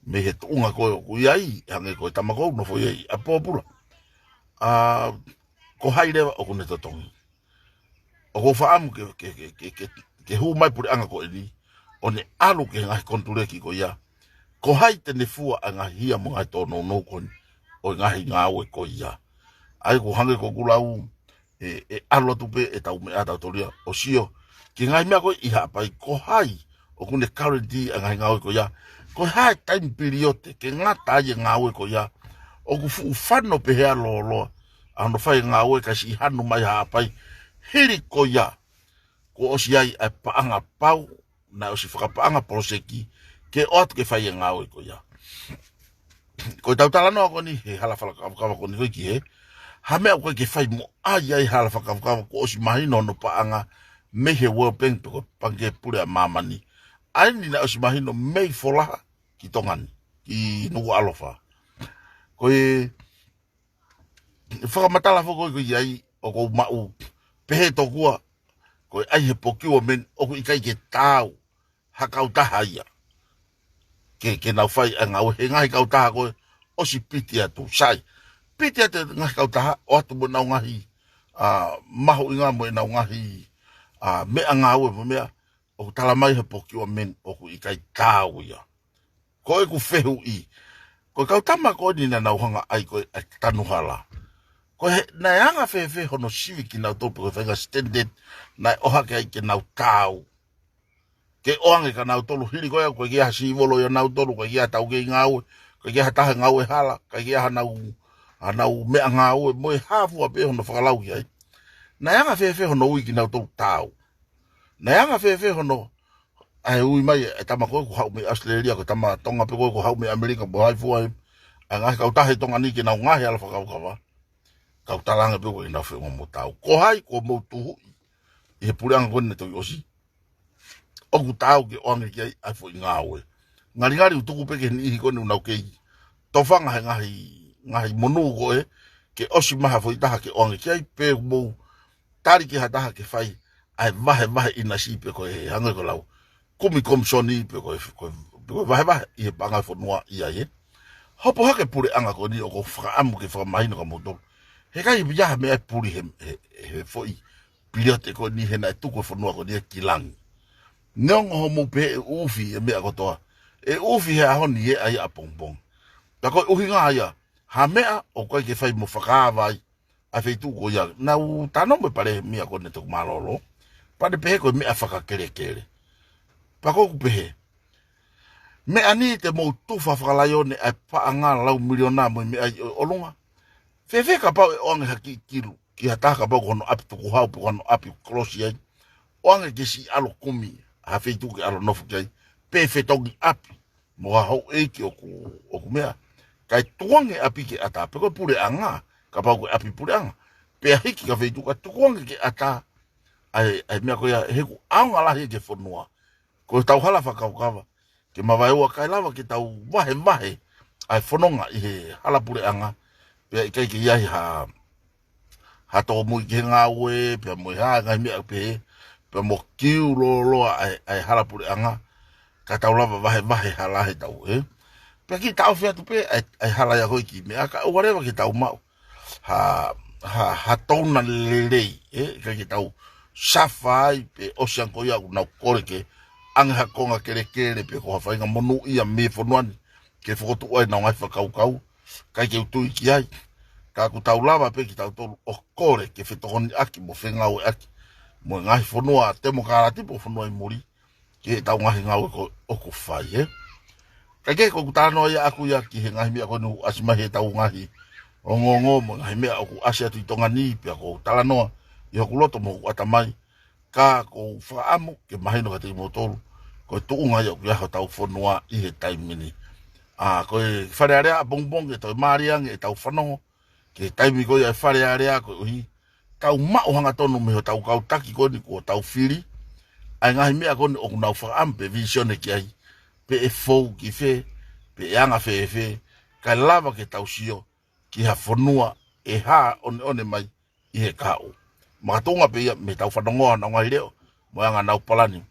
mei he tuʻunga ko ē ʻoku ʻi ai, hangē ko e tama ko ē ʻoku nofo ʻi ai, ʻa Pōpula. ʻA, ko hai leva ʻoku ne totongi. ʻOku ou fakaʻamu ke, ke, ke, ke, ke, ke hū mai puleʻanga ko eni, ʻo ne ʻalu ki he ngaahi konituleki ko ia. Ko hai te ne fua ʻa e ngaahi hia mo e ngaahi tōnounou ko eni, ʻo e ngaahi ngāue ko ia. ʻA ia ʻoku hangē ko ʻeku lau, ʻe, ʻe ʻalu atu pē ʻetau meʻa ʻatautolu ia, ʻo sio ki he ngaahi meʻa ko ē ʻi Haʻapai, ko hai ʻoku ne guarantee ʻa e ngaahi ngāue ko ia. Ko e hā e time period ke ngata ai e ngāue ko ia. ʻOku fuʻu fano pehē ʻa Lōloa ʻa hono fai e ngāue kae siʻi hanu mai Haʻapai. Hili ko ia, kuo ʻosi ʻi ai ʻa e paʻanga pau, naʻe ʻosi fakapaʻanga poloseki ke ō atu ke fai e ngāue ko ia. Ko ʻetau talanoa ko eni he hala fakakavakava ko eni ko ē ki he, ha meʻa ʻoku ʻikai ke fai mo ʻai ai hala fakakavakava, kuo ʻosi mahino hono paʻanga mei he World Bank pe ko e Pangikē Pule ʻa Māmani. ʻA eni naʻe ʻosi mahino mei Folaha ki Tonga ni, ki Nukuʻalofa. Ko e fakamatala foki ko ē ʻi ai ʻoku ou maʻu pehē tokua, ko e ʻai he procurement ʻoku ʻikai ke taau ha kautaha ia ke, ke nau fai ʻa e ngāue, he ngaahi kautaha ko ē ʻosi piti atu, sai. Piti atu e ngaahi kautaha, ʻo atu mo ʻenau ngaahi, ʻa, mahuʻinga mo ʻenau ngaahi, ʻa, meʻangāue mo e meʻa, ʻoku tala mai he procurement ʻoku ʻikai taau ia. Ko ʻeku fehuʻi, Ko e kau tama ko eni naʻa nau hanga ai ko e ʻa e tanu hala. Ko e he, naʻe anga fēfē hono sivi kinautolu pe ko e faʻahinga standard naʻe ʻohake ai ke nau taau. Ke ʻoange kia nautolu hili ko ia, ko e ʻikai ha sivolo ia nautolu, ko e ʻikai ha taukei ngāue, ko e ʻikai ha taha ngāue hala, ko e ʻikai ha nau, ha nau meʻangāue, mo e hā fua pē hono fakalau ki ai. Naʻe anga fēfē hono ui kinautolu taau. Naʻe anga fēfē hono, ʻa e ui mai e tama ko ē kuo haʻu mei ʻAositelēlia, ko e tama Tonga pē ko ē kuo haʻu mei ʻAmelika, mo hai fua e, ʻa e ngaahi kautaha ʻi Tonga ni ke nau ngaahi hala fakakaukava. Kau talaange pē ko e nau feʻunga mo taau. Ko hai kuo mou tuhuʻi ʻi he puleʻanga ko eni naʻe toki ʻosi ʻoku taau ke ʻoange ki ai ʻa e foʻi ngāue. Ngalingali ʻoku tuku pē ke niʻihi ko eni ʻoku nau kei tofanga he ngaahi, ngaahi monū ko ē, ke ʻosi mai ha foʻi taha ke ʻoange ki ai, pe mou tali ki ha taha ke fai ʻa e vahevahe ʻinasi pe ko e hangē ko e lau kumi komisoni pe ko e, ko e, pe ko e vahevahe ʻi he paʻanga fonua ʻi ai ē. Hopo hake puleʻanga ko eni ʻoku ou fakaʻamu ke fakamahino kia moutolu. He ʻikai ia ha meʻa ʻe puli he, he, he foʻi piliote ko eni he naʻe tuku e fonua ko eni ia ki langi. Neongo hoʻomou pehē ʻe ʻufi e meʻa kotoa, ʻe ʻufi he ʻaho ni ē ʻa ia ʻapongipongi. Pea ko e ʻuhinga ia, ha meʻa ʻoku ʻikai ke fai mo fakaava ai ʻa e feituʻu ko ia. Naʻa ku talanoa mo e palēmia ko eni naʻe toki mālōlō, pea ne pehē ko e meʻa fakakelekele. Pea ko ʻeku pehē, meʻa ni te mou tufa fakalaione ʻa e paʻanga lau miliona mo e meʻa ʻi ʻolunga. Fēfē kapau ʻe ʻoange ha kiʻi kilu ki ha taha kapau ko hono ʻapi tukuhau pe ko hono ʻapi kolosi ai, ʻoange ke siʻi ʻalu ʻo kumi ha feituʻu ke ʻalu ʻo nofo ki ai, pe fetongi ʻapi mo ha houʻeiki ʻoku, ʻoku meʻa. Kae tukuange ʻapi ke ʻatā, pe ko e puleʻanga, kapau ko e ʻapi puleʻanga, pea hiki ki ha feituʻu kae tukuange ke ʻatā ʻa e, ʻa e meʻa ko ia, he ʻoku ʻaonga lahi ki he fonua. Ko e tau hala fakakaukava ke mavaeua, kae lava ke tau vahevahe ʻa e fononga ʻi he hala puleʻanga, pea ʻikai ke ʻi ai ha, ha tōmui ki he ngāue, pea mo e hā ngaahi meʻa pehē, pea mo kiu lōloa ʻa e, ʻa e hala puleʻanga, ka tau lava vahevahe hala he tau ē. Pea kiʻi taʻofi atu pē ʻa e, ʻa e hala ia ko ē ki meʻa, kae ʻoua leva ke tau maʻu ha, ha, ha tōna lelei, ē, ʻikai ke tau safa ai pe ʻosi ange ko ia ʻoku nau kole ke ʻange ha konga kelekele pe ko ha faʻahinga monūʻia mei he fonua ni ke fokotuʻu ai ʻenau ngaahi fakakaukau, ʻikai ke u tui ki ai. Ka ʻoku tau lava pē kitautolu ʻo kole ke fetokoniʻaki mo fengāueʻaki mo e ngaahi fonua temokalati pe ko e fonua ʻi muli, ki heʻetau ngaahi ngāue ko ē ʻoku fai ē. Kae kehe ko ʻeku talanoa ia ʻaku ia ki he ngaahi meʻa ko eni ʻoku ʻasi mai heʻetau ngaahi ongoongo mo e ngaahi meʻa ʻoku ʻasi atu ʻi Tonga ni, pea ʻoku ou talanoa ʻi hoku loto mo hoku ʻatamai, ka ʻoku ou fakaʻamu ke mahino kiate kimoutolu ko e tuʻunga ia ʻoku ʻi ai hotau fonua ʻi he taimi ni. ʻA, ko e Fale Alea ʻapongipongi ʻe toe mālie ange ʻetau fanongo ki he taimi ko ia ʻa e Fale Alea koeʻuhi tau maʻu hangatonu mei hotau kau taki ko eni kuo tau fili ʻa e ngaahi meʻa ko eni ʻoku nau fakaʻamu pe vīsone ki ai, pe ʻe fou ki fē, pe ʻe anga fēfē, kae lava ke tau sio ki ha fonua ʻe hā ʻoneʻone mai ʻi he kahaʻu. Makatuʻunga pē ia mei heʻetau fanongoa honau ngaahi leʻo mo e anga ʻenau palani.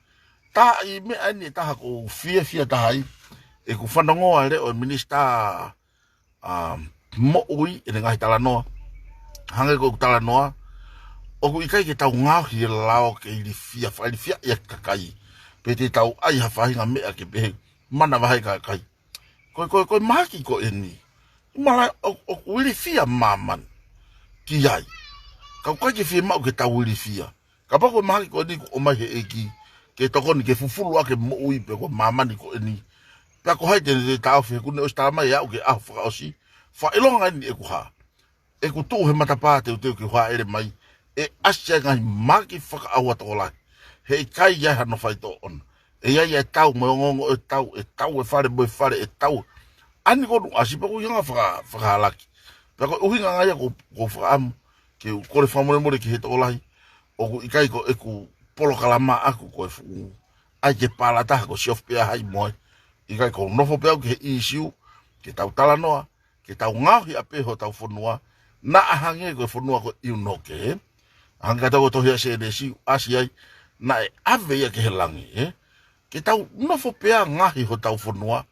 Taha ʻi he meʻa eni ʻe taha ʻoku ou fiefia taha ai, ʻeku fanongoa e leʻo e Minisitā ʻa, moʻui ʻene ngaahi talanoa. Hangē ko ʻeku talanoa, ʻoku ʻikai ke tau ngaohi e lao ke ilifia, fakailifia ʻa e kakai, pe te tau ʻai ha faʻahinga meʻa ke pehē manavahē kakai. Ko e, ko e, ko e mahaki ko eni, ʻi mala ʻo, ʻoku ilifia māmani ki ai. Ka ʻoku ʻikai ke fiemaʻu ke tau ilifia. Kapau ko e mahaki ko eni kuo ʻomai he ʻEiki ke tokoni ke fufulu ʻaki e moʻui pe ko e māmani ko eni, pea ko hai te ne taʻofi? He ʻoku ne ʻosi tala mai ʻe aʻu ki he ʻaho fakaʻosi. Fakaʻilonga eni ʻeku hā, ʻeku tuʻu he matapā teuteu ke u hāʻele mai, ʻe ʻasi ai e ngaahi mahaki fakaʻauha tokolahi. He ʻikai ʻi ai hano faitoʻo ʻona. ʻE ʻi ai e tau mo e ongoongo ʻo e tau, ʻe tau e fale mo e fale, ʻe tau. ʻA eni ko eni ʻoku ʻasi pea ʻoku ʻi ai e ngaahi faka-, fakahalaki. Pea ko e ʻuhinga ia ʻoku ou, ʻoku ou fakaʻamu ke u kole fakamolemole ki he tokolahi, ʻoku ʻikai ko ʻeku polokalama ʻaku ko e fuʻu ʻai ke pālata ko e siofi pē ʻa hai mo hai. ʻIkai, ʻoku ou nofo pē au ki he ʻīsiu, ke tau talanoa, ke tau ngaohi ʻa pē hotau fonua, naʻa hangē ko e fonua ko ʻIunoke, ē? Hangē ka tau ko e tohi ʻa Sēnesi, ʻasi ai, naʻe ʻave ia ki he langi, ē? Ke tau nofo pē ʻo ngaohi hotau fonua,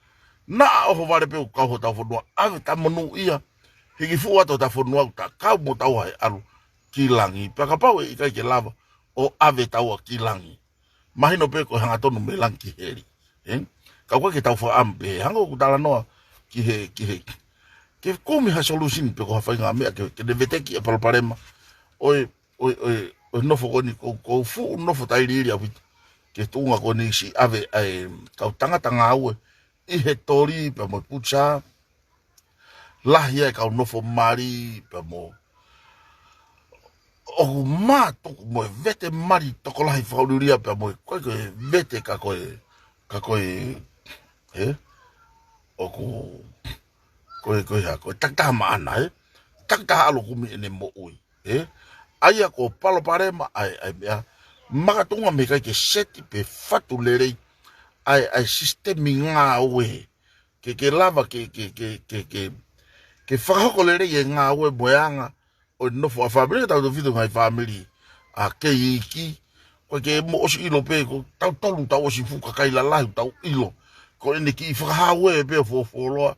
naʻa ʻohovale pē ʻo kau hotau fonua, ʻave ʻetau monūʻia, hiki fuʻu atu hotau fonua, ʻo tau kau mo tau ʻalu ki langi, pea kapau ʻe ʻikai ke lava ʻo ʻave taua ki langi, mahino pē ko e hangatonu mei langi ki heli, ē? Ka ʻoku ʻikai ke tau fakaʻamu pē, hangē ko ʻeku talanoa, ki he, ki he, ke kumi ha solution pe ko ha faʻahinga meʻa ke, ke ne veteki ʻa e palopalema ʻo e, ʻo e, ʻo e, ʻo e nofo ko eni. Ko, ko u fuʻu nofo tailiili ʻaupito ki he tuʻunga ko eni, siʻi ʻave ʻa e kau tangata ngāue ʻi he toli pea mo e pusa, lahi ai e kau nofo mali pea mo, ʻoku mātuku mo e vete mali tokolahi fakaʻuliʻulia pea mo e, ko e, ko e vete ka ko e, ka ko e, ē? ʻOku, ko e, ko e hā, ko e takitaha maʻana, ē? Takitaha ʻalu ʻo kumi ʻene moʻui, ē? ʻA ia ko e palopalema ʻa e, ʻa e meʻa, makatuʻunga mei he ʻikai ke seti pe fatu lelei ʻa e, ʻa e sisitemi ngāue ke, ke lava ke, ke, ke, ke, ke, ke fakahoko lelei e ngāue mo e anga ʻo e nofo ʻa e fāmili. Ka tautautefito ngaahi fāmili ʻa e kei iiki, ko e ke mo ʻosi ʻilo pē, ko tautolu tau ʻosi fuʻu kakai lalahi, tau ʻilo ko ʻene kiʻi fakahau ē pē ʻo fuofuoloa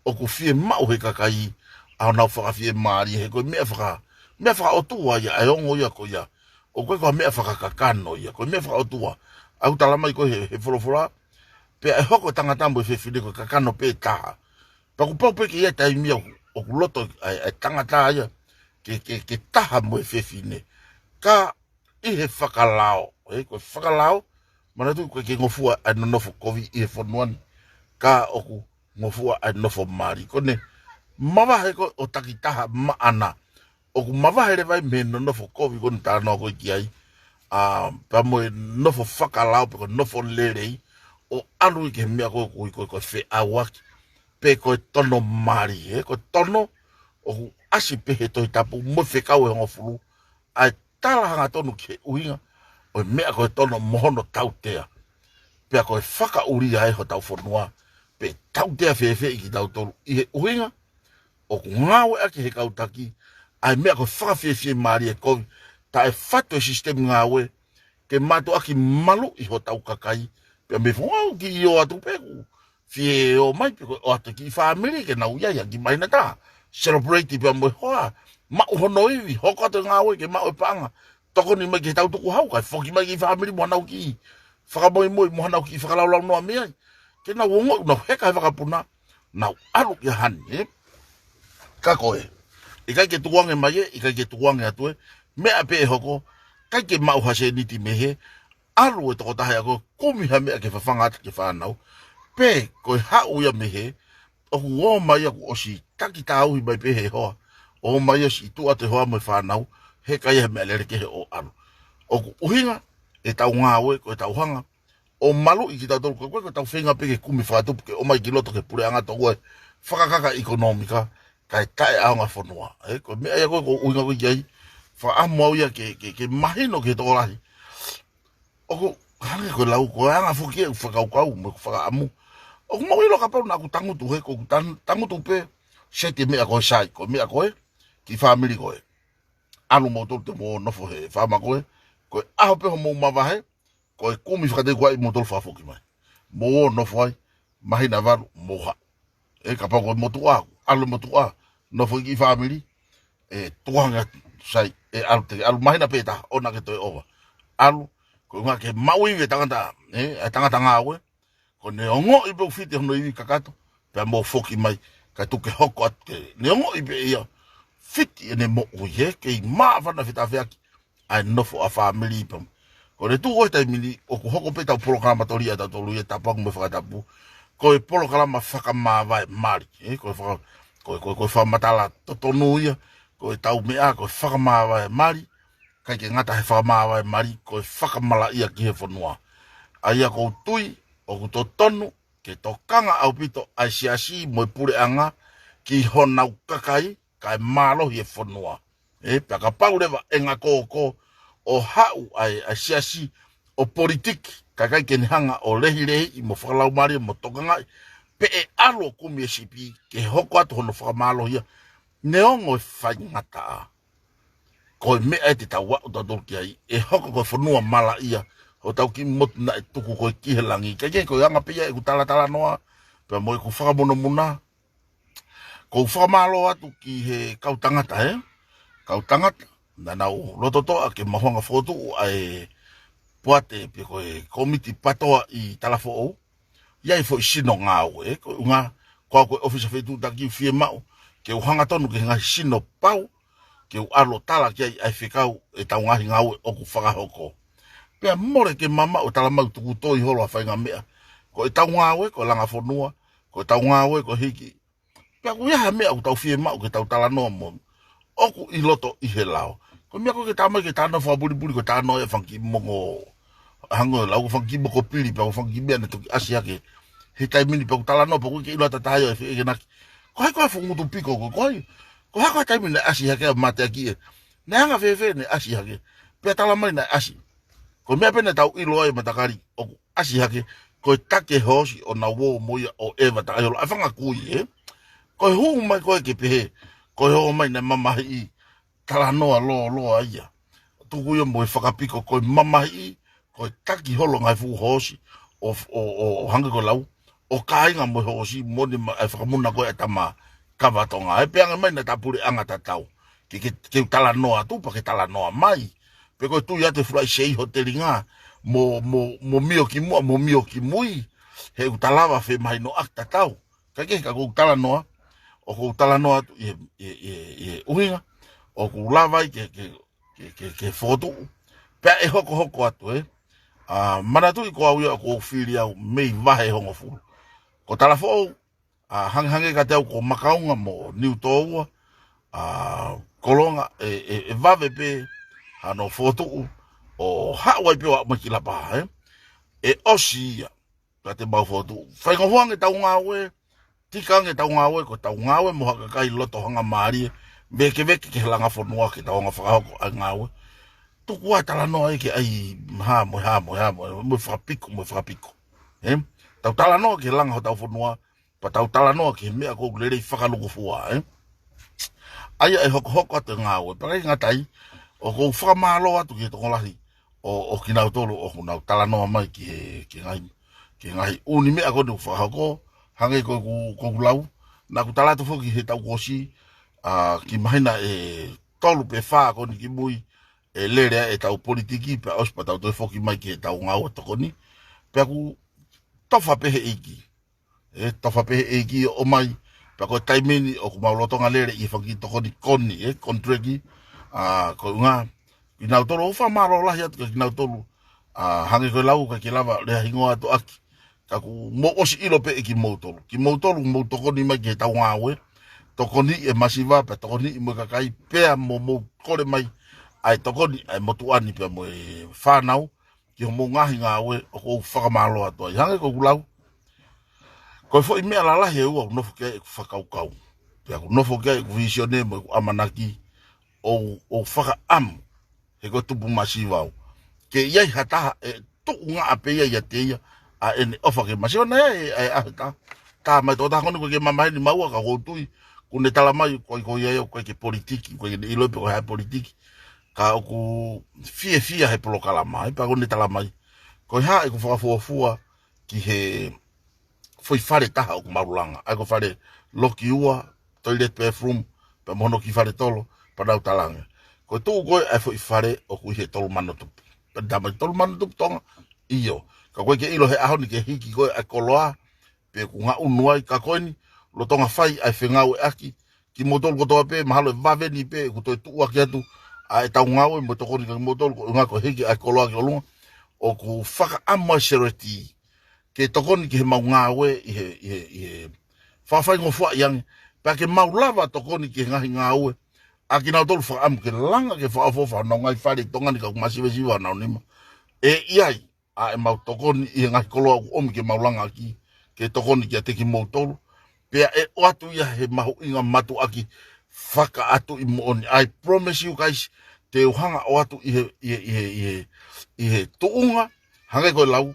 ʻoku fiemaʻu he kakai ʻa honau fakafiemālie, he ko e meʻa faka-, meʻa fakaʻotua ia, ʻa e ongo ia ko ia. ʻOku ʻikai ko ha meʻa fakakakano ia, ko e meʻa fakaʻotua. ʻOku tala mai ko e he, he folofola, pea ʻe hoko e tangata mo e fefine ko e kakano pē taha. Pea kuo pau pē ke ʻi ai e taimi ʻoku, ʻoku loto ʻa e, ʻa e tangata ia ke, ke, ke taha mo e fefine. Ka ʻi he fakalao, ē, ko e fakalao, manatuʻi ko e ke ngofua ʻa e nonofo kovi ʻi he fonua ni, ka ʻoku ngofua ʻa e nofo mali. Ko ʻene mavahe ko ē ʻo takitaha maʻana, ʻoku mavahe leva ia mei he nonofo kovi ko eni talanoa ko ē ki ai, ʻa, pea mo e nofo fakalao pe ko e nofo lelei, ʻo ʻalu ia ki he meʻa ko ē ʻoku ui ko e, ko e feʻauaki pe ko e tono mali, ē, ko e tono ʻoku ʻasi pē he Tohi Tapu mo e Fekau ʻe Hongofulu, ʻa e tala hangatonu ki he ʻuhinga ʻo e meʻa ko e tono mo hono tautea. Pea ko e fakaʻulia ē hotau fonua, pe tautea fēfē ʻi kitautolu ʻi he ʻuhinga ʻoku ngāueʻaki he kau taki ʻa e meʻa ko e fakafiefiemālie kovi, taʻe fatu e sisitemi ngāue ke mātuʻaki maluʻi hotau kakai. Pea mei he fonua ʻoku kiʻi ō atu pē, ʻoku fie ō mai pē ko e ō atu e kiʻi fāmili ke nau ʻi ai ha kiʻi māhina taha, celebrate pea mo e hoa, maʻu hono ivi, hoko atu e ngāue ke maʻu e paʻanga, tokoni mai ki he tau tukuhau, kae foki mai e kiʻi fāmili mo hanau kiʻi fakamoimoi mo hanau kiʻi fakalaulaunoa mei ai. Ke nau ongoʻi ʻoku nau heka he vakapuna, nau ʻalu ia hani, ē? Ka ko e, ʻikai ke tukuange mai ē, ʻikai ke tukuange atu ē, meʻa pē ʻe hoko, ʻikai ke maʻu ha sēniti mei he, ʻalu e tokotaha ia ko ē ʻo kumi ha meʻa ke fafanga atu ki he fānau, pe ko e haʻu ia mei he, ʻoku ō mai ia kuo ʻosi taki tauhi mai pē he hoa, ō mai ia ʻosi tuʻu atu e hoa mo e fānau, heka ia he meʻalele kehe ʻo ʻalu. ʻOku ʻuhinga ʻetau ngāue, ko ʻetau hanga ʻo maluʻi kitautolu, ko e, ko e, ko ʻetau feinga pē ke kumi fakatupu ke ʻomai ki loto ki he puleʻanga tokua e fakakaka ʻekonōmika, kae taʻeʻaonga fonua. Ē, ko e meʻa ia ko ē ʻoku ou ʻuhinga ko ē ki ai, fakaʻamu au ia ke, ke, ke mahino ki he tokolahi. ʻOku hangē ko e lau, ko e anga foki ʻeku fakakaukau mo ʻeku fakaʻamu. ʻOku mou ʻilo kapau naʻa ku tangutu he, ko ʻeku tan-, tangutu pē, seti e meʻa ko ē, sai, ko e meʻa ko ē, kiʻi fāmili ko ē. ʻAlu moutolu te mou nofo he faama ko ē, ko e ʻaho pē hoʻomou mavahe, ko e kumi fakateukuaʻi moutolu fakafoki mai. Mou ō nofo ai, māhina valu, mou haʻu. Ē, kapau ko e motuʻa, ʻalu e motuʻa, nofo e kiʻi fāmili, ē, tukuange atu, sai, ē, ʻalu te, ʻalu māhina pē taha, ʻoua naʻa ke toe ʻova. ʻAlu, ko e ʻuhinga ke maʻu ivi e tangata, ē, e tangata ngāue, ko ʻene ongoʻi pē ʻoku fiti hono ivi kakato, pea mou foki mai, kae tuku ke hoko atu ke, ne ongoʻi pē ia, fiti ʻene moʻui, ē, kei māfana fetafeaki ʻa e nofo ʻa e fāmili pea mo. Ko ʻene tuʻu ko ē he taimi ni, ʻoku hoko pē ʻetau polokalama toli ʻatautolu ia, tapu mo e fakatapu. Ko e polokalama fakamāvae mali, ē, ko e faka-, ko e, ko e, ko e fakamatala totonu ia, ko ʻetau meʻa, ko e fakamāvae mali, ʻikai ke ngata he fakamāvae mali, ko e fakamalaʻia ki he fonua. ʻA ia ʻoku ou tui, ʻoku totonu, ke tokanga ʻaupito ʻa e siasi mo e puleʻanga ki honau kakai, kae mālohi e fonua. Ē, pea kapau leva ʻe ngakōkō ʻo haʻu ʻa e, ʻa e siasi ʻo politiki, kae ʻikai ke ne hanga ʻo lehilehiʻi mo fakalaumālie mo tokangaʻi, pe ʻe ʻalu ʻo kumi e sipi ke hoko atu hono fakamālohia, neongo e faingataʻa. Ko e meʻa ē te tau aʻu tautolu ki ai, ʻe hoko ko e fonua malaʻia, hotau kiʻi motu naʻe tuku ko ē ki he langi. Kae kehe ko e anga pē ia ʻeku talatalanoa, pea mo ʻeku fakamonamona, ʻoku ou fakamālō atu ki he kau tangata, ē? Kau tangata, naʻa nau lototoʻa ke mau hanga ʻo fokotuʻu ʻa e poate pe ko e kōmiti PATOA ʻi Talafoʻou. ʻI ai e foʻi sino ngāue, ē? Ko e ʻuhinga, ko au ko e ʻofisa fetuʻutaki, fiemaʻu ke u hangatonu ki he ngaahi sino pau, ke u ʻalu ʻo tala ki ai ʻa e fekau ʻetau ngaahi ngāue ʻoku fakahoko. Pea mole ke mamaʻo, talamai ʻoku tuku toi holo ʻa e faʻahinga meʻa. Ko ʻetau ngāue ko e langa fonua, ko ʻetau ngāue ko e hiki. Pea ʻoku ʻi ai ha meʻa ʻoku tau fiemaʻu ke tau talanoa mo, ʻoku ʻi loto ʻi he lao. Ko e meʻa ko ē ke talamai ke talanoa fakapulipuli, ko e talanoa ʻa e fanga kiʻi moko, hangē ko e lau, fanga kiʻi moko pili, pea ko e fanga kiʻi meʻa naʻe toki ʻasi hake he taimi ni, pea ʻoku talanoa pea ʻoku ʻikai ke ʻilo ʻe ha taha ia ʻe feʻekenaki. Ko hai ko ē ʻa e fuʻu ngutu piko ko ē, ko hai, ko hai ko ē ʻa e taimi naʻe ʻasi hake ai mateaki ē. Naʻe anga-fēfē naʻe ʻasi hake? Pea talamai naʻe ʻasi. Ko e meʻa pē naʻa tau ʻilo ai ʻa e matakali ʻoku ʻasi hake, ko e taki hoosi ʻo nau ō mo ia ʻo ʻeva taʻaholo ʻa e fanga kui, ē? Ko e hū mai ko ē ke pehē, ko e ō mai naʻe mamahiʻi, talanoa lōloa ia. Tuku ia mo e fakapiko, ko e mamahiʻi, ko e taki holo ngaahi fuʻu hoosi, ʻo, ʻo, ʻo, ʻo hangē ko e lau, ʻo kāinga mo e hoosi, mo ne ma-, ʻa e fakamuna ko ē ʻa e tama kava Tonga. Ē, pea ange mai naʻa ta puleʻanga tatau. Ke, ke, ke u talanoa atu, pea ke talanoa mai. Pe ko e tui atu e fulaʻi sei hotelinga, mo, mo, mo mio ki muʻa, mo mio ki mui. He ʻoku ta lava femahinoʻaki tatau. Ka ke, ka ʻoku ou talanoa, ʻoku ou talanoa atu ʻi he, ʻi he, ʻi he, ʻi he ʻuhinga ʻoku lava ai ke, ke, ke, ke, ke fokotuʻu. Pea ʻe hokohoko atu, ē. ʻA, manatuʻi ko au ia ʻoku ou fili au mei vahe hongofulu. Ko Talafoʻou, ʻa, hangehangē kiate au ko Makaunga mo Niutōua, ʻa, Kolonga, ʻe, ʻe, ʻe vave pē hano fokotuʻu ʻo haʻu ai pē ʻo aʻu mai ki Lapaha, ē. ʻE ʻosi ia, ka te mau fokotuʻu. Faingofua ange ʻetau ngāue, tika ange ʻetau ngāue, ko ʻetau ngāue mo ha kakai loto hangamālie, vēkeveke ki he langa fonua ke tau hanga ʻo fakahoko ʻa e ngāue. Tuku ā talanoa ē ke ʻai hā mo e hā mo e hā mo e, mo e fakapiko, mo e fakapiko. Ē? Tau talanoa ki he langa hotau fonua, pea tau talanoa ki he meʻa ʻoku lelei fakalūkufua, ē? ʻA ia ʻe hokohoko atu e ngāue, pea ʻikai ngata ai, ʻoku ou fakamālō atu ki he tokolahi ʻo, ʻo kinautolu ʻoku nau talanoa mai ki he, ki he ngaahi, ki he ngaahi ʻū meʻa ko eni ʻoku fakahoko, hangē ko ʻeku, ko ʻeku lau, naʻa ku tala atu foki he taʻu kuo ʻosi, ʻa, kiʻi māhina ʻe tolu pe fā ko eni ki mui, ʻe lele ai ʻetau politiki, pea ʻosi pea tau toe foki mai ki heʻetau ngāue tokoni, pea ʻoku tofa pē he ʻEiki. ʻE tofa pē he ʻEiki ʻo ʻomai, pea ko e taimi ni ʻoku mau lolotonga lele ʻi he fanga kiʻi tokoni ko eni, ē, konitileki, ʻa, ko e ʻuhinga, kinautolu, ʻoku ou fakamālō lahi atu kia kinautolu, ʻa, hangē ko e lau ʻikai ke lava lea hingoa atu ʻaki, ka kuo mou ʻosi ʻilo pē ʻe kimoutolu. Kimoutolu, mou tokoni mai ki heʻetau ngāue, tokoniʻi e masiva, pea tokoniʻi mo e kakai, pea mo mou kole mai ʻa e tokoni ʻa e motuʻa ni pea mo e fānau, ki hoʻomou ngaahi ngāue, ʻoku ou fakamālō atu ai. Hangē ko ʻeku lau, ko e foʻi meʻa lalahi ʻe ua ʻoku nofo ki ai ʻeku fakakaukau, pea ʻoku nofo ki ai ʻeku vīsone mo ʻeku ʻamanaki, ʻoku ou fakaʻamu, he ko e tupu masiva au, ke ʻi ai ha taha ʻe tuʻunga ʻapē ia ʻiate ia ʻa ʻene ʻofa ki he masiva. Naʻe ʻi ai ʻa e taha, taha mai, tokotaha ko eni ʻoku ʻikai ke mamahi ni maua, ka ʻoku ou tui, kuo ne talamai ko e, ko ia ia ʻoku ʻikai ke politiki, ʻoku ʻikai ke ne ʻilo pe ko e hā e politiki, ka ʻoku fiefia he polokalama, ē, pea kuo ne talamai, ko e hā ʻeku fakafuofua ki he foʻi fale taha ʻoku mau langa, ʻa ia ko e fale loki ua, toilet, bathroom, pea mo hono kiʻi fale tolo, pea nau talaange, ko e tuʻu ko ē ʻa e foʻi fale ʻoku ʻi he tolu mano tupu. Pea ne talamai, tolu mano tupu Tonga? ʻIo. Ka ʻoku ʻikai ke ʻilo he ʻaho ni ke hiki ko ē ʻa e koloa, pe ʻoku ngaʻunu ai, ka ko eni, lolotonga fai ʻa e fengāueʻaki, kimoutolu kotoa pē, mahalo ʻe vave ni pē ʻeku toe tuʻuaki atu ʻa ʻetau ngāue mo e tokoni kia kimoutolu, ko e ʻuhinga ko e hiki ʻa e koloa ki ʻolunga. ʻOku fakaʻamu ʻa e Seleti ke tokoni ki heʻemau ngāue ʻi he, ʻi he, ʻi he fakafaingofuaʻi ange, pea ke mau lava tokoni ki he ngaahi ngāue ʻa kinautolu fakaʻamu ke langa ke fakaʻofoʻofa honau ngaahi fale ʻi Tonga ni ka ʻoku masivesiva honau nima. ʻE ʻi ai ʻa ʻemau tokoni ʻi he ngaahi koloa ʻoku ʻomi ke mau langa ʻaki, ke tokoni kiate kimoutolu. Pea ʻe ʻoatu ia he mahuʻinga mātuʻaki fakaʻatuʻi moʻoni. I promise you guys, te u hanga ʻo ʻoatu ʻi he, ʻi he, ʻi he, ʻi he, ʻi he tuʻunga, hangē ko e lau,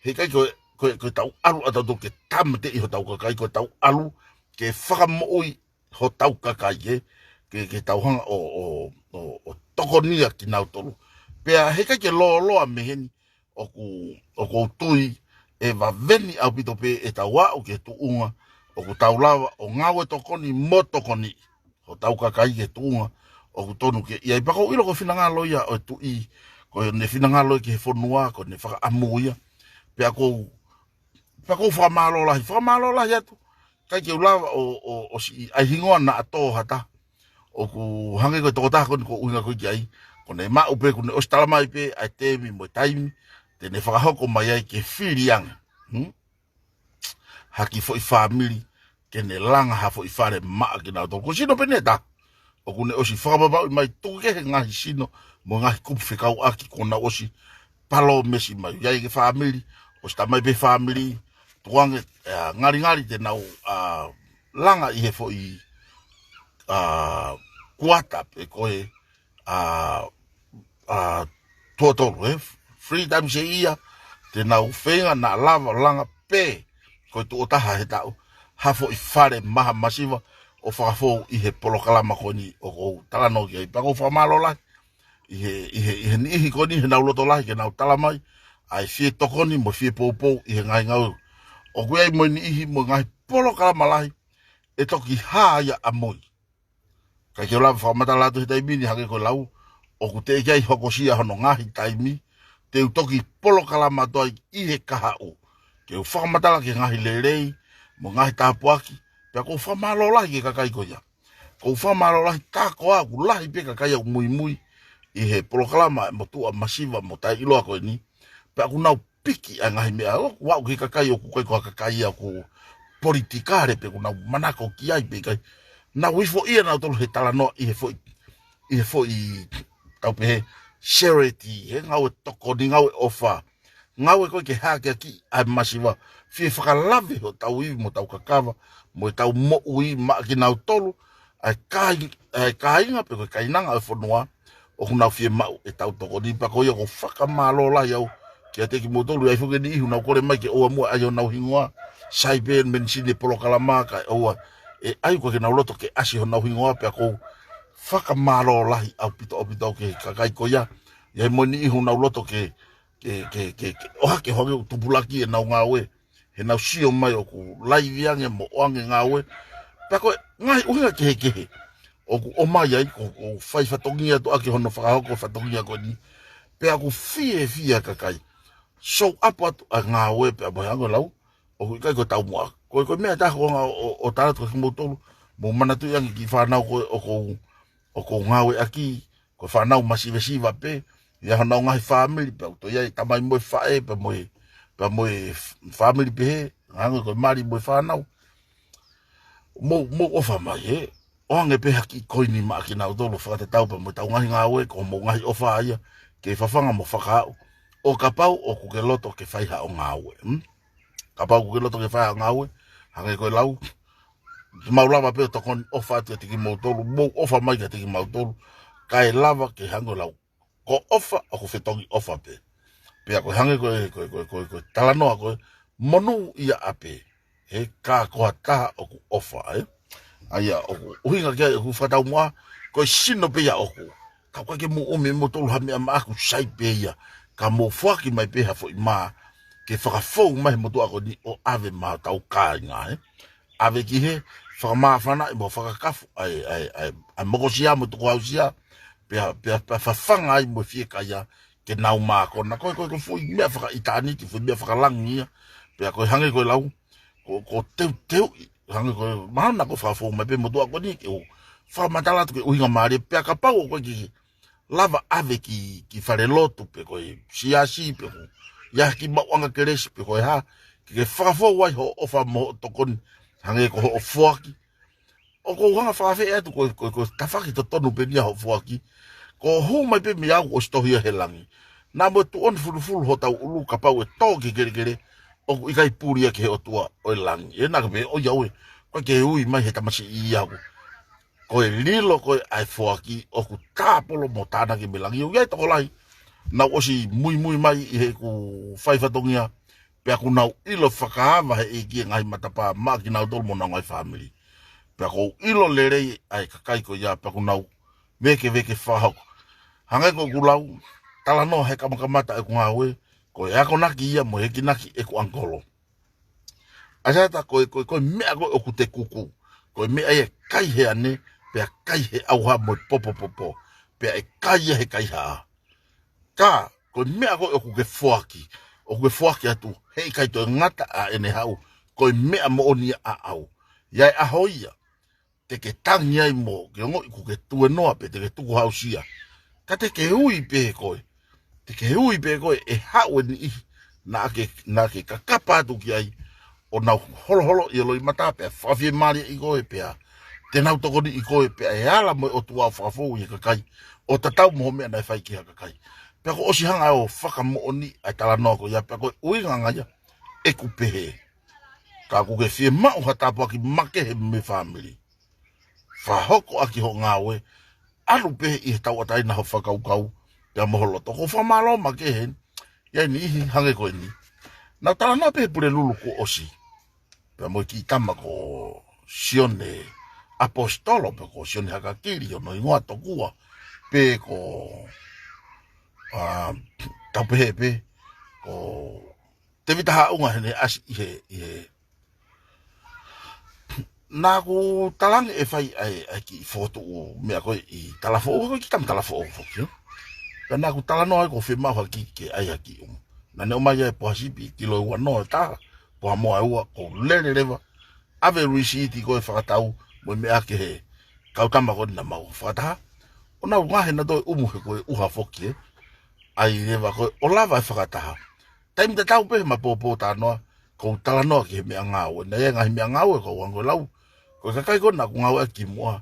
he ʻikai ko e, ko e, ko ʻetau ʻalu ʻatautolu ke tāmateʻi hotau kakai, ko ʻetau ʻalu ke fakamoʻui hotau kakai, ē, ke, ke tau hanga ʻo, ʻo, ʻo, ʻo tokonia kinautolu. Pea he ʻikai ke lōloa mei heni, ʻoku, ʻoku ou tui ʻe vave ni ʻaupito pē ʻetau aʻu ki he tuʻunga ʻoku tau lava ʻo ngāue tokoni mo tokoniʻi hotau kakai ki he tuʻunga ʻoku tonu ke ʻi ai. Pea ʻoku ou ʻilo ko e finangalo ia ʻo e Tuʻi, ko ʻene finangalo ia ki he fonua, ko ʻene fakaʻamu ia. Pea ʻoku ou, pea ʻoku ou fakamālō lahi, fakamālō lahi atu ʻikai ke u lava ʻo, ʻo, ʻo siʻi ʻai hingoa naʻa tō ha taha. ʻOku hangē ko e tokotaha ko eni ʻoku ou ʻuhinga ko ē ki ai, ko ʻene maʻu pē, ʻoku ne ʻosi tala mai pē ʻa e temi mo e taimi te ne fakahoko mai ai ke fili ange, hmm? Ha kiʻi foʻi fāmili ke ne langa ha foʻi fale maʻa kinautolu. Ko e sino pē eni ʻe taha ʻoku ne ʻosi fakapapauʻi mai, tuku kehe ngaahi sino mo e ngaahi kupu fekauʻaki kuo nau ʻosi palōmesi mai. ʻI ai e kiʻi fāmili, ʻosi tā mai pē fāmili, tuku ange, ʻa, ngalingali te nau, ʻa, langa ʻi he foʻi, ʻa, kuata pe ko e, ʻa, ʻa, tuʻo tolu, ē? Three times a year, te nau feinga naʻa lava langa pē ko e tuʻo taha he taʻu ha foʻi fale maha masiva ʻo fakafou ʻi he polokalama ko eni ʻoku ou talanoa ki ai. Pea ʻoku ou fakamālō lahi ʻi he, ʻi he, ʻi he niʻihi ko eni heʻenau loto lahi ke nau tala mai ʻa e fie tokoni mo e fie poupou ʻi he ngaahi ngāue. ʻOku ʻi ai mo e niʻihi mo e ngaahi polokalama lahi ʻe toki hā ia ʻamui. ʻIkai ke u lava fakamatala atu he taimi ni, hangē ko e lau, ʻoku teʻeki ai hokosia hono ngaahi taimi, te u toki polokalama atu ai ʻi he kahaʻu ke u fakamatala ki he ngaahi lelei mo e ngaahi tāpuaki. Pea ʻoku ou fakamālō lahi ki he kakai ko ia. ʻOku ou fakamālō lahi, tā koā ʻoku lahi pē kakai ʻoku muimui ʻi he polokalama ʻa e motuʻa masiva mo taʻeʻiloa ko eni. Pea ʻoku nau piki ʻa e ngaahi meʻa, ʻoku ou aʻu ki he kakai ʻoku ʻikai ko ha kakai ia ʻoku politikale pe ʻoku nau manako ki ai pe ʻikai. Nau ifo ia nautolu he talanoa ʻi he foʻi, ʻi he foʻi, tau pehē, charity, he ngāue tokoni, ngāue ʻofa, ngāue ko ē ke hākeakiʻi ʻa e masiva, fie fakalave hotau ivi mo hotau kakava mo ʻetau moʻui maʻa kinautolu ʻa e kāi-, ʻa e kāinga pe ko e kainanga ʻo e fonua ʻoku nau fiemaʻu ʻetau tokoni. Pea ko ia ʻoku ou fakamālō lahi au kiate kimoutolu. ʻI ai foki e niʻihi ʻoku nau kole mai ke ʻoua muʻa ʻai honau hingoa, sai pē menisini e polokalama kae ʻoua ʻe ʻai, ʻoku ʻikai ke nau loto ke ʻasi honau hingoa. Pea ʻoku ou fakamālō lahi ʻaupito, ʻaupito au ki he kakai ko ia. ʻI ai mo e niʻihi ʻoku nau loto ke, ke, ke, ke, ke ʻohake, ʻohake ʻo tupulaki ʻenau ngāue, heʻenau sio mai ʻoku laivi ange mo ʻoange ngāue. Pea ko e ngaahi ʻuhinga kehekehe ʻoku ʻomai ai, ko, ko e fai fatongia atu ʻaki hono fakahoko fatongia ko eni. Pea ʻoku fiefia e kakai. Show up atu ʻa e ngāue pea mo e, hangē ko e lau, ʻoku ʻikai ko e taumuʻa. Ko e, ko e meʻa ʻe taha ʻoku ou ʻoatu ʻo, ʻo tala atu kiate kimoutolu, mou manatuʻi ange ki he fānau ko ē ʻoku ou, ʻoku ou ngāueʻaki, ko e fānau masivesiva pē, ʻi ai honau ngaahi fāmili, pea ʻoku toe ʻi ai e tamai mo e faʻē, pea mo e, pea mo e f-, fāmili pehē, hangē ko e mali mo e fānau. Mou, mou ʻofa mai, ē? ʻOange pē ha kiʻi koini maʻa kinautolu fakatatau pea mo ʻetau ngaahi ngāue, ko hoʻomou ngaahi ʻofa ia ke fafanga mo fakaaʻu. ʻO kapau ʻoku ke loto ke fai haʻo ngāue, hmm? Kapau ʻoku ke loto ke fai haʻo ngāue, hangē ko e lau, te mau lava pē ʻo tokoni ʻofa atu kiate kimoutolu, mou ʻofa mai kiate kimautolu, kae lava ke, hangē ko e lau, ko e ʻofa ʻoku fetongi ʻofa pē. Pea ko e hangē ko e, ko e, ko e, ko e, ko e talanoa ko ē, monūʻia ʻapē, ē, ka ko ha taha ʻoku ʻofa, ē? ʻA ia ʻoku ʻuhinga ki ai ʻeku fakataumuʻa, ko e sino pē ia ʻoku. Ka ʻoku ʻikai ke mou ʻomi ʻe moutolu ha meʻa maʻaku, sai pē ia. Ka mou foaki mai pē ha foʻi mā ke fakafou mai he motuʻa ko eni ʻo ʻave maʻa hotau kāinga, ē? ʻAve ki he fakamāfanaʻi mo fakakafu ʻa e, ʻa e, ʻa e, ʻa e mokosia mo e tukuhausia, pea, pea, pea fafanga ai mo e fiekaia ke nau mākona. Ko e, ko e, ko e foʻi meʻa fakaʻitāniti, foʻi meʻa fakalangi ia. Pea ko e hangē ko e lau, ko, ko e teuteuʻi, hangē ko e mahalo naʻa ku fakafou mai pē he motuʻa ko eni ke u fakamatala atu ki he ʻuhinga mālie, pea kapau ʻoku ʻikai ke lava ʻave ki, ki falelotu pe ko e siasi pe ko e, ʻi ai ha kiʻi maʻuʻanga kelesi pe ko e hā, ke, ke fakafou ai hoʻo ʻofa mo hoʻo tokoni, hangē ko hoʻo foaki. ʻOku ou hanga ʻo fakaafeʻi atu ko e, ko e, ko e tafaʻaki totonu pē eni ia hoʻo foaki. Ko hoʻo hū mai pē mei he ʻoku ʻosi tohi ia he langi. Naʻa mo e tuʻoni fulufulu hotau ʻulu kapau ʻe tō ki he kelekele, ʻoku ʻikai puli ia ki he ʻOtua ʻo e langi. ʻE naʻa ke pehē, ʻoiauē, ʻoku ʻikai ke ui mai he tamasiʻi ia ʻoku. Ko e lilo ko ē ʻa e foaki ʻoku tāpolo mo tānaki mei langi. ʻOku ʻi ai e tokolahi naʻa nau ʻosi muimui mai ʻi heʻeku fai fatongia, pea kuo nau ʻilo fakaava ʻe he ʻEiki e ngaahi matapā maʻa kinautolu mo honau ngaahi fāmili. Pea ʻoku ou ʻilo lelei ʻa e kakai ko ia, pea kuo nau vēkeveke fakahoko. Hangē ko ʻeku lau, talanoa he kamakamata ʻeku ngāue, ko e akonaki ia mo e ekinaki ʻeku ʻangikolo. ʻAisata, ko e, ko e, ko e meʻa ko ē ʻoku te kuku, ko e meʻa ia ʻe kai he ane, pea kai he ʻauha mo e popopopo, pea ʻe kai ia he kaihaʻa. Ka, ko e meʻa ko ē ʻoku ke foaki, ʻoku ke foaki atu, heʻikai toe ngata ʻa ʻene haʻu, ko e meʻa moʻoni ia ʻaʻau. ʻI ai e ʻaho ia te ke tangi ai mo ke ongoʻi kuo ke tuenoa pē, te ke tukuhāusia. Ka te ke ui pē koe, te ke ui pē koe ʻe haʻu e niʻihi naʻa ke, naʻa ke kakapa atu ki ai, ʻo nau holoholoʻi e loʻimata pea fakafiemālieʻi koe pea te nau tokoniʻi koe pea ʻe ala mo e ʻOtua ʻo fakafou ʻi he kakai, ʻo tatau mo e meʻa naʻe fai ki ha kakai. Pea kuo ʻosi hanga ʻo fakamoʻoniʻi ʻa e talanoa ko ia, pea ko e ʻuhinga ia ʻeku pehē, ka kuo ke fiemaʻu ha tāpuaki makehe mei he fāmili, fakahoko ʻaki hoʻo ngāue, ʻalu pē ʻi he tauʻatāina ho fakakaukau pea mo ho loto. Ko e fakamālō makehe ia ʻi he niʻihi hangē ko eni. Naʻa ku talanoa pē he Pulelulu kuo ʻosi pea mo e kiʻi tama ko Sione ʻAposetolo, pe ko Sione Hakakili hono hingoa tokua, pe ko, ā, tau pehē pē ko Tēvita Haʻunga heʻene ʻasi ʻi he, ʻi he. Naʻa ku talaange ʻe fai ʻa e, ʻa e kiʻi fokotuʻu meʻa ko ē ʻi Talafoʻou, ko e kiʻi tama Talafoʻou foki, ē? Pea naʻa ku talanoa ai kuo fiemaʻu ha kiʻi, ke ʻai ha kiʻi ʻumu. Naʻa ne ʻomai ʻa e poha sipi, kilo ua noa ʻe taha, poha moa ʻe ua, kuo u lele leva, ʻave lisiiti ko e fakatau mo e meʻa ki he kau tama ko eni naʻa mau fakataha. ʻO nau ngaohi ʻenautolu e ʻumu he ko e ʻuha foki, ē? ʻAi leva ko ē ʻo lava e fakataha. Taimi tatau pē he mapōpō talanoa, kuo u talanoa ki he meʻangāue. Naʻe ʻi ai e ngaahi meʻangāue, ko e anga ko e lau, ko e kakai ko ē naʻa ku ngāueʻaki kimuʻa,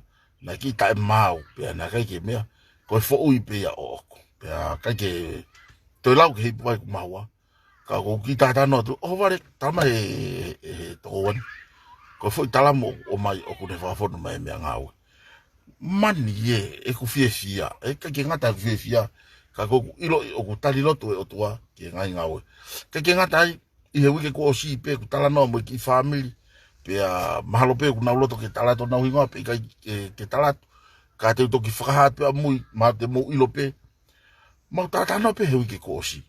naʻe kiʻi taʻemaau, pea naʻe ʻikai ke meʻa, ko e foʻui pē ia ʻoʻoku. Pea ʻikai ke toe lau ki he ipu ai ʻeku mahuʻinga. Ka ko u kiʻi talanoa atu, ʻohovale, tala mai ʻe he, he, he tokoua ni, ko e foʻi talamu ʻoku ʻomai ʻoku ne fakafonu mai e meʻangāue. Mani ē, ʻeku fiefia, ē, ʻikai ke ngata ʻeku fiefia, ka ko ʻeku ʻiloʻi ʻoku tali lotu e ʻOtua ki he ngaahi ngāue. ʻIkai ke ngata ai, ʻi he uike kuo ʻosi pē kuo u talanoa mo e kiʻi fāmili, pea mahalo pē kuo nau loto ke tala atu honau hingoa pe ʻikai ke, ke tala atu. Ka te u toki fakahā atu pē ʻamui, mahalo te mou ʻilo pē. Mau talanoa pē he uike kuo ʻosi.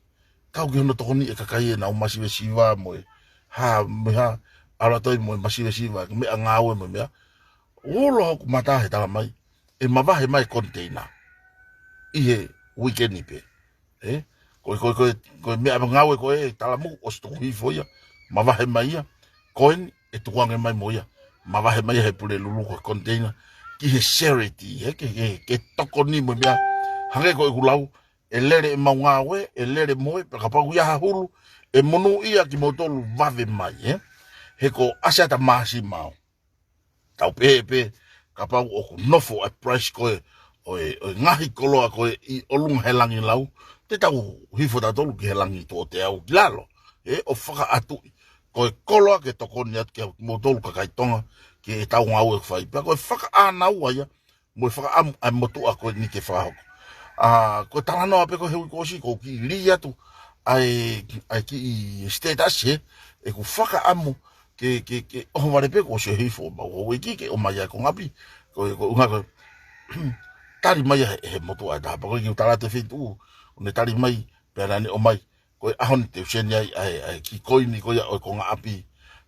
Kau ki hono tokoniʻi e kakai ʻenau masivesiva mo e hā, mo e hā, ʻalu atu ai mo e masivesiva, meʻangāue mo e meʻa. Ulo hoku mata he tala mai, ʻe mavahe mai e koniteina ʻi he uike ni pē. Ē? Ko e, ko e, ko e, ko e meʻangāue ko e talamu ʻosi tuku hifo ia, mavahe mai ia, ko eni ʻe tukuange mai mo ia, mavahe mai ia he Pulelulu ko e koniteina ki he charity, ē, ke, ke, ke tokoni mo e meʻa, hangē ko ʻeku lau, ʻe lele ʻemau ngāue, ʻe lele mo e, pea kapau ʻoku ʻi ai ha hulu, ʻe monūʻia kimoutolu vave mai, ē? He ko Asiata Māsima ʻo tau pehē pē, kapau ʻoku nofo ʻa e price ko ē ʻo e, ʻo e ngaahi koloa ko ē ʻi ʻolunga he langi lau, te tau hifo tautolu ki he langi tuʻo teau ki lalo, ē, ʻo fakaʻatuʻi. Ko e koloa ke tokoni atu kia moutolu kakai Tonga, ki heʻetau ngāue ʻoku fai. Pea ko e fakaʻānaua ia, mo e fakaʻamu ʻa e motuʻa ko eni ke fakahoko. ʻA, ko e talanoa pē ko e he uike kuo ʻosi, ko u kiʻi lī atu ʻa e, ʻa e kiʻi status, ē, ʻeku fakaʻamu ke, ke, ke ʻohovale pē kuo ʻosi hifo ʻemau houʻeiki ke ʻomai ʻa e konga ʻapi. Ko e, ko e ʻuhinga ko e tali mai ia he, he motuʻa ʻe taha. Pea ko e kiʻi tala atu e feituʻu ʻoku ne tali mai, pea naʻa ne ʻomai, ko e ʻaho ni te u send ai ʻa e, ʻa e kiʻi koini ko ia ʻo e konga ʻapi.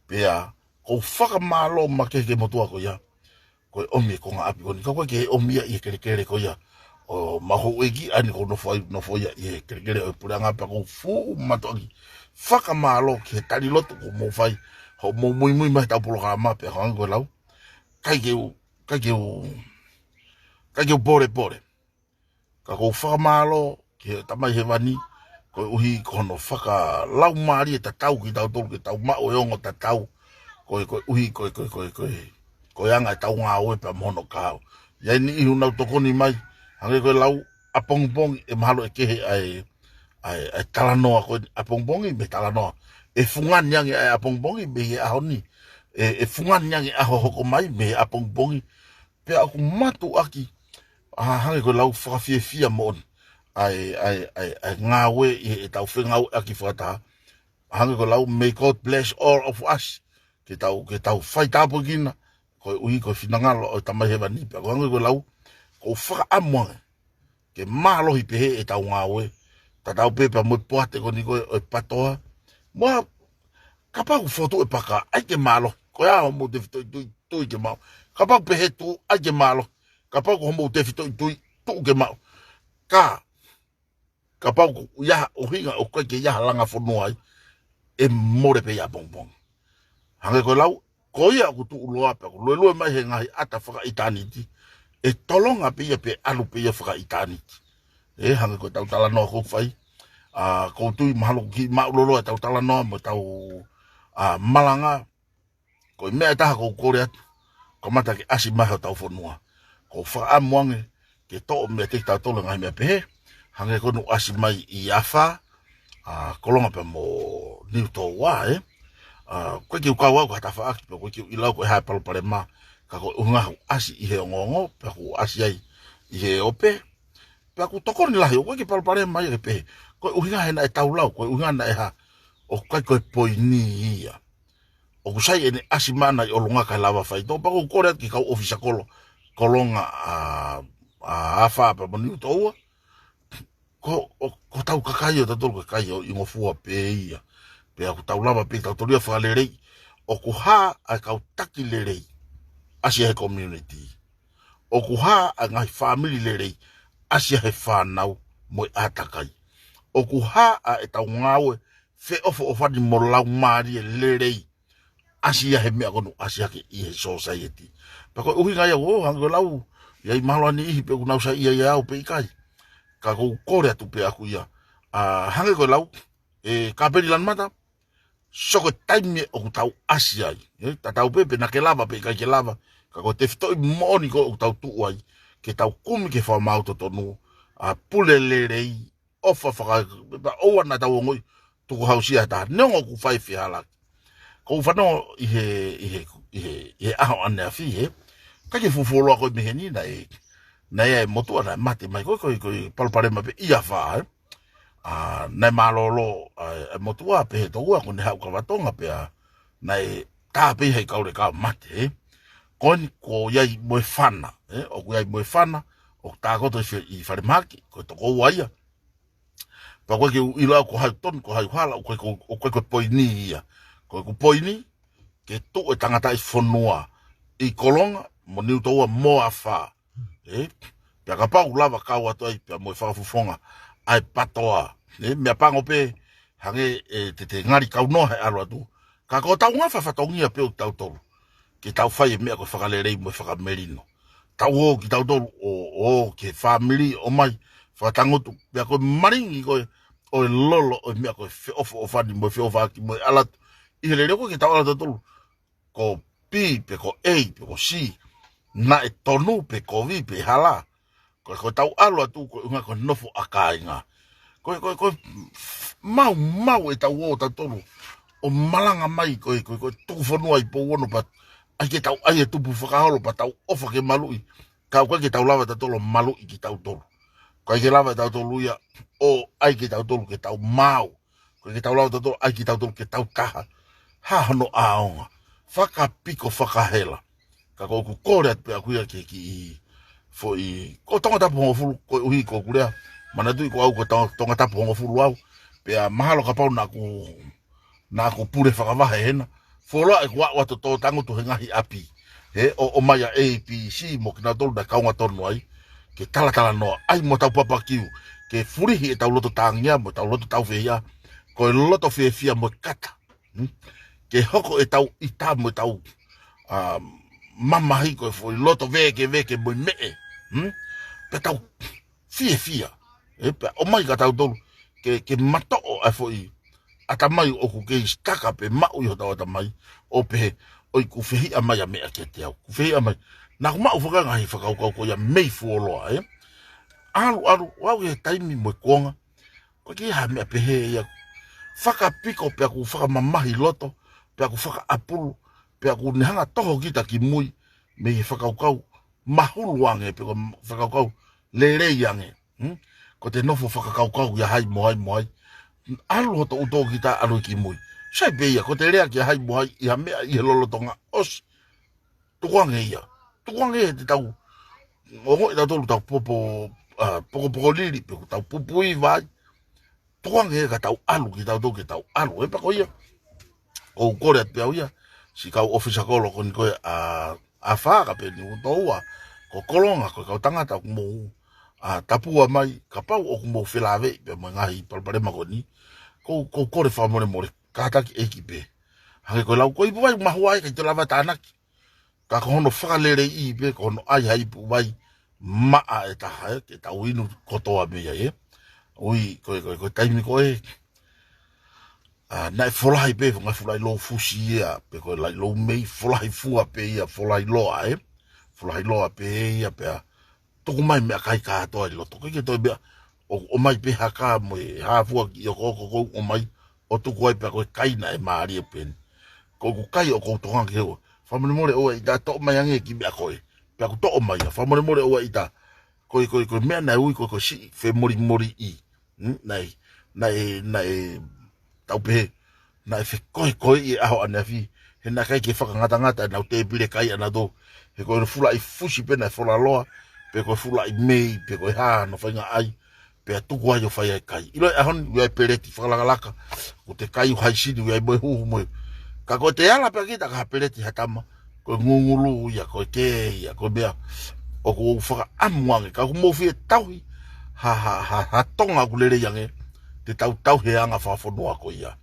Pea ko u fakamālō makehe ki he motuʻa ko ia, ko e ʻomi e konga ʻapi ko eni. Ka ko e ke ʻomi ia ʻi he kelekele ko ia ʻo ʻemau houʻeiki, ʻa eni ko u nofo ai, nofo ia ʻi he kelekele ʻo e puleʻanga, pea ko u fuʻu mātuʻaki fakamālō ki he tali lotu kuo mou fai, hoʻomou muimui mai heʻetau polokalama, pea hangē ko e lau, ʻikai ke u, ʻikai ke u, ʻikai ke u polepole. Ka ko u fakamālō ki he Tamai Hēvani, koeʻuhi ko hono fakalaumālie tatau kitautolu ke tau maʻu e ongo tatau, ko e, koeʻuhi, ko e, ko e, ko e, ko e, ko e anga ʻetau ngāue pea mo hono kahaʻu. ʻI ai e niʻihi ʻoku nau tokoni mai, hangē ko e lau, ʻapongipongi, ʻe mahalo ʻe kehe ʻa e, ʻa e, ʻa e talanoa ko eni, ʻapongipongi mei he talanoa. ʻE fungani ange ʻa e ʻapongipongi mei he ʻaho ni. ʻE, ʻe fungani ange ʻaho hoko mai mei he ʻapongipongi. Pea ʻoku mātuʻaki, ʻa, hangē ko e lau, fakafiefia moʻoni ʻa e, ʻa e, ʻa e, ʻa e ngāue ʻi heʻetau fengāueʻaki fakataha. Hangē ko e lau, may God bless all of us. Ke tau, ke tau fai tāpuekina, koeʻuhi ko e finangalo ʻo e Tamai Hēvani. Pea ko e hangē ko e lau, ko u fakaʻamu ange ke mālohi pehē ʻetau ngāue, tatau pē pea mo e poate ko eni ko ē ʻo e PATOA. Mo e, kapau ʻoku fotu e paka, ʻai ke mālohi. Ko e ʻaho mo e tefitoʻi tui, tui ke maʻu. Kapau pehē tuʻu, ʻai ke mālohi. Kapau ko hoʻomou tefitoʻi tui, tuʻu ke maʻu. Ka, kapau ʻoku ʻi ai ha ʻuhinga ʻoku ʻikai ke ʻi ai ha langa fonua ai, ʻe mole pē ia ʻapongipongi. Hangē ko e lau, ko ia ʻoku tuʻuloa pea ʻoku luelue mai he ngaahi ʻata fakaʻitāniti, ʻe tolonga pē ia pea ʻalu pē ia fakaʻitāniti. ʻE hangē ko ʻetau talanoa ʻoku fai, ʻa, ʻoku ou tui mahalo ʻoku kiʻi māʻulolo ʻetau talanoa mo ʻetau, ʻa, malanga. Ko e meʻa ʻe taha ʻoku ou kole atu, kamata ke ʻasi mai hotau fonua. ʻOku ou fakaʻamu ange ke toʻo meiate kitautolu e ngaahi meʻa pehē, hangē ko ʻenau ʻasi mai ʻi Afā, ʻa, Kolonga pea mo Niutōua, ē. ʻA, ʻoku ʻikai ke u kau au ki ha tafaʻaki, pea ʻoku ʻikai ke u ʻilo au ko e hā e palopalema, ka ko e ʻuhinga ʻoku ʻasi ʻi he ongoongo, pea ʻoku ʻasi ai ʻi he ope, pea ʻoku tokoni lahi, ʻoku ʻikai ke palopalema ia ke pehē. Ko e ʻuhinga he naʻe tau lau, ko e ʻuhinga naʻe hā, ʻoku ʻikai ko e poini ia. ʻOku sai ʻene ʻasi mai ʻi ʻolunga kae lava faitō, pea ʻoku ou kole atu ki he kau ʻōfisa kolo, Kolonga, ʻa, ʻa, Afā pea mo Niutōua. Ko, ʻo, ko hotau kakai ʻo tautolu ko e kakai ʻo ingofua pē ia. Pea ʻoku tau lava pē tautolu ia fakalelei. ʻOku hā ʻa e kau taki lelei, ʻasi ia he community. ʻOku hā ʻa e ngaahi fāmili lelei, ʻasi ia he fānau mo e ʻātakai. ʻOku hā ʻa ʻetau ngāue feʻofoʻofani mo laumālie lelei, ʻasi ia he meʻa ʻoku nau ʻasi hake ʻi he society. Pea ko e ʻuhinga ia ʻoku ou hanga ʻo lau, ʻi ai mahalo ha niʻihi pē ʻoku nau saiʻia ia au pe ʻikai. Ka ʻoku ou kole atu pē ʻaʻaku ia. ʻA, hangē ko e lau ʻe Kapeni Lanumata, sio ko e taimi ʻoku tau ʻasi ai. ʻE, tatau pē pe naʻa ke lava pe ʻikai ke lava. Ka ko e tefitoʻi moʻoni ko ē ʻoku tau tuʻu ai, ke tau kumi ke fakamaau totonu, ʻa, pule lelei, ʻofa faka-, pea ʻoua naʻa tau ongoʻi tukuhausia ha taha. Neongo ʻoku fai fehālaaki. ʻOku ou fanongo ʻi he, ʻi he, ʻi he, ʻi he ʻaho ʻaneafi, ē. ʻIkai ke fuoloa ko ē mei heni naʻe, naʻe ʻi ai e motuʻa naʻe mate mai ko ē, ko e, ko e palopalema pē ʻi Afā, ē. ʻA, naʻe mālōlō, ʻa, e motuʻa pehē toua ko ʻene haʻu kava Tonga pea naʻe tā pē ia he kau leka ʻo mate, ē. Ko eni ʻoku ʻi ai mo e fana, ē, ʻoku ʻi ai mo e fana, ʻoku tākoto ʻi fe-, ʻi falemahaki, ko e tokoua ia. Pea ʻoku ʻikai ke u ʻilo au ko hai ʻoku tonu, ko hai ʻoku hala, ʻoku ʻikai ko, ʻoku ʻikai ko e poini ia. Ko ʻeku poini, ke tuʻu e tangataʻi fonua ʻi Kolonga, mo Niutōua mo Afā. ʻE, pea kapau ʻoku lava kau atu ai pea mo e fakafofonga ʻa e PTOA. ʻE, meʻapango pē, hangē ʻe te, te ngali kaunoa he ʻalu atu. Ka ko hotau ngafa fatongia pē ʻo tautolu. Ke tau fai e meʻa ko e fakalelei mo e fakamelino. Tau ō kitautolu ʻo, ō ki he fāmili ʻo ʻomai fakatangutu. Pea ko e malingi ko ē ʻo e lolo ʻo e meʻa ko e feʻofoʻofani mo e feʻofaʻaki mo e ʻalu atu. ʻI he lelei ko ē ke tau ʻalu tautolu ko B pe ko A pe ko C, naʻe tonu pe kovi pe hala. Ko e, ko ʻetau ʻalu atu, ko e ʻuhinga ko e nofo ʻa kāinga. Ko e, ko e, ko e maumau ʻetau ō tautolu ʻo malanga mai, ko e, ko e, ko e tuku fonua ʻi Pouono pea ʻai ke tau ʻai e tupu fakaholo pea tau ʻofa ke maluʻi. Ka ʻoku ʻikai ke tau lava tautolu ʻo maluʻi kitautolu. ʻIkai ke lava tautolu ia ʻo ʻai kitautolu ke tau maau. ʻIkai ke tau lava tautolu, ʻai kitautolu ke tau taha. Hā hono ʻaonga. Fakapiko, fakahela. Ka ko ʻeku kole atu pē ʻaʻaku ia ki he kiʻi foʻi, ko Tongatapu hongofulu, koeʻuhi ko ʻeku lea. Manatuʻi ko au ko Tong-, Tongatapu hongofulu au. Pea mahalo kapau naʻa ku, naʻa ku pule fakavahe hena. Fuoloa ʻeku aʻu atu ʻo tō tangutu he ngaahi ʻapi. He ʻo, ʻomai ʻa A B C mo kinautolu naʻe kaunga tonu ai. Ke talatalanoa, ʻai mo tau papakiu. Ke fulihi ʻetau loto tāngia mo ʻetau loto tāufehiʻa. Ko e loto fiefia mo e kata. Hmm? Ke hoko ʻetau ʻita mo ʻetau, ʻa, mamahi ko e foʻi loto vēkeveke mo e meʻe. Hmm? Pea tau fiefia. ʻE, pea ʻomai kia tautolu. Ke, ke matoʻo ʻa e foʻi ʻatamai ʻoku kei sitaka pe maʻu ʻi hotau ʻatamai. ʻO pehē, ʻoi kuo fehiʻa mai ʻa meʻa kiate au. Kuo fehiʻa mai. Naʻa ku maʻu fakaʻangahi fakakaukau ko ia mei fuoloa, ē. ʻAlu, ʻalu, ʻo aʻu ki he taimi mo e kuonga. ʻOku ʻikai ha meʻa pehē ia. Fakapiko pea ʻoku fakamamahi loto, pea ʻoku fakaʻapulu, pea ʻoku ne hanga ʻo toho kita ki mui, mei he fakakaukau mahulu ange, pe ko e fakakaukau lelei ange. Hmm? Ko ʻete nofo fakakaukau ia hai mo hai mo hai. ʻAlu hoto ʻuto kita ʻalu ki mui. Sai pē ia, ko ʻete lea kia hai mo hai, ʻi ha meʻa ʻi he lolotonga ʻosi. Tukuange ia. Tukuange ia te tau, ʻo, ʻo tautolu tau popo, ʻa, pokopoko lili, pe ko tau pupuiva ai. Tukuange ia ka tau ʻalu, ke tau tau, ke tau ʻalu. ʻE pea ko ia. ʻOku ou kole atu pē au ia. Siʻi kau ʻōfisa kolo ko eni ko ē, ʻa, Afā, Kapeni, Niutōua. Ko Kolonga, ko e kau tangata ʻoku mou, ʻa, tapua mai, kapau ʻoku mou felāveʻi pea mo e ngaahi palopalema ko eni. ʻOku ou, ʻoku ou kole fakamolemole, kātaki ʻEiki pē. Hangē ko e lau ko e ipu vai mahuʻa ē, ʻikai te lava tānaki. Ka ko hono fakaleleiʻi pē, ko hono ʻai ha ipu vai maʻa ʻe taha ē, ke tau inu kotoa mei ai ē. ʻUi, ko e, ko e, ko e taimi ko ē, ʻa, naʻe folahi pē, ngaahi fulaʻi lou fusi ia, pe ko e laʻi lou mei, folahi fua pē ia, folahi loa ē. Folahi loa pē ia, pea tuku mai meʻakai kātoa ʻi loto. ʻIkai ke toe meʻa, ʻo, ʻomai pē haka mo e hā fua kiʻi ʻokoʻoko ʻoku ʻomai, ʻo tuku ai pea ko e kai naʻe mālie pē eni. Ko ʻeku kai ʻoku ou tokanga ki he ʻoua. Fakamolemole ʻoua ʻita, toʻo mai ange kiʻi meʻa ko ē. Pea ʻoku toʻo mai ia. Fakamolemole ʻoua ʻita. Ko e, ko e, ko e meʻa naʻe ui ko e, ko e siʻi femolimoliʻi. Mm, naʻe, naʻe, naʻe, tau pehē, naʻe fekoekoeʻi e ʻaho ʻaneafi, he naʻe ʻikai ke fakangatangata ʻenau tēpile kai ʻanautolu, he ko e fulaʻi fusi pē naʻe fola loa, pe ko e fulaʻi mei, pe ko e hā, hono faingaʻai, pea tuku ai ʻo fai ai kai. ʻIlo e ʻaho ni, ʻoku ʻi ai e peleti fakalakalaka, ko e kai ʻo haisini, ʻoku ʻi ai mo e huhu mo e. Ka ko e te ala pē kita ki ha peleti ha tama, ko e ngungulu ia, ko e kē ia, ko e meʻa, ʻoku ou fakaʻamu ange, ka ʻoku mou fie tauhi, ha, ha, ha, ha Tonga ʻoku lelei ange, te tau tauhi e anga fakafonua ko ia.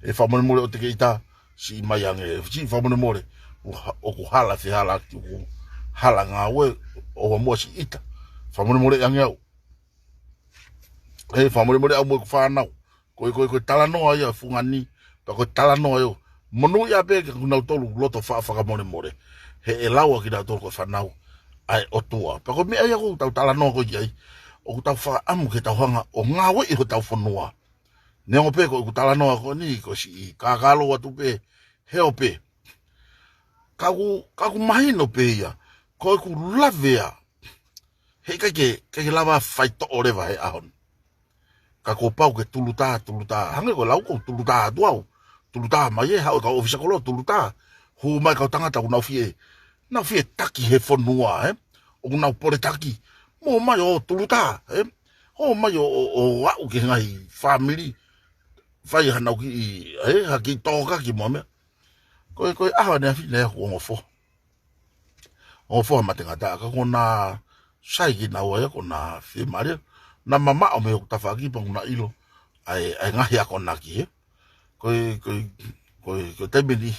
ʻE fakamolemole ʻoua te ke ʻita, siʻi mai ange, siʻi fakamolemole, ʻoku ha-, ʻoku hala fehalaki, ʻoku hala ngāue, ʻoua muʻa siʻi ʻita. Fakamolemole ange au. ʻE fakamolemole au mo ʻeku fānau. Ko e, ko e, ko e talanoa ia fungani, pea ko e talanoa ia. Monūʻia pē kia kinautolu loto fa-, fakamolemole. He ʻe lau ʻa kinautolu ko e fānau ʻa e ʻOtua. Pea ko e meʻa ia ʻoku tau talanoa ko ē ki ai. ʻOku tau fakaʻamu ke tau hanga ʻo ngāueʻi hotau fonua. Neongo pē ko ʻeku talanoa ko eni, ko e siʻi kākā lou atu pē, heo pē. Ka ʻoku, ka ʻoku mahino pē ia. Ko ʻeku lavea. He ʻikai ke, ʻikai ke lava faitoʻo leva he ʻaho ni. Ka kuo pau ke tulutā, tulutā. Hangē ko e lau ko e tulutā atu au. Tulutā mai ē, haʻu e kau ʻōfisa kolo, tulutā. Hū mai kau tangata ʻoku nau fie, nau fie taki he fonua, ē? ʻOku nau pole taki. Mou ō mai ʻo tulutā, ē? Ō mai ʻo, ʻo, ʻo aʻu ki he ngaahi fāmili. Fai hanau kiʻi, ē, ha kiʻi tōkaki mo e meʻa. Ko e, ko e ʻaho ʻaneafi naʻe ʻi ai hoku ongo foha. Ongo foha matengataʻa ka ko ʻena sai kinaua ia ko ʻena fiemālie. Naʻa mamaʻo mei hoku tafaʻaki pea ʻoku na ʻilo ʻa e, ʻa e ngaahi akonaki ē. Ko e, ko e, ko e, ko e taimi ni,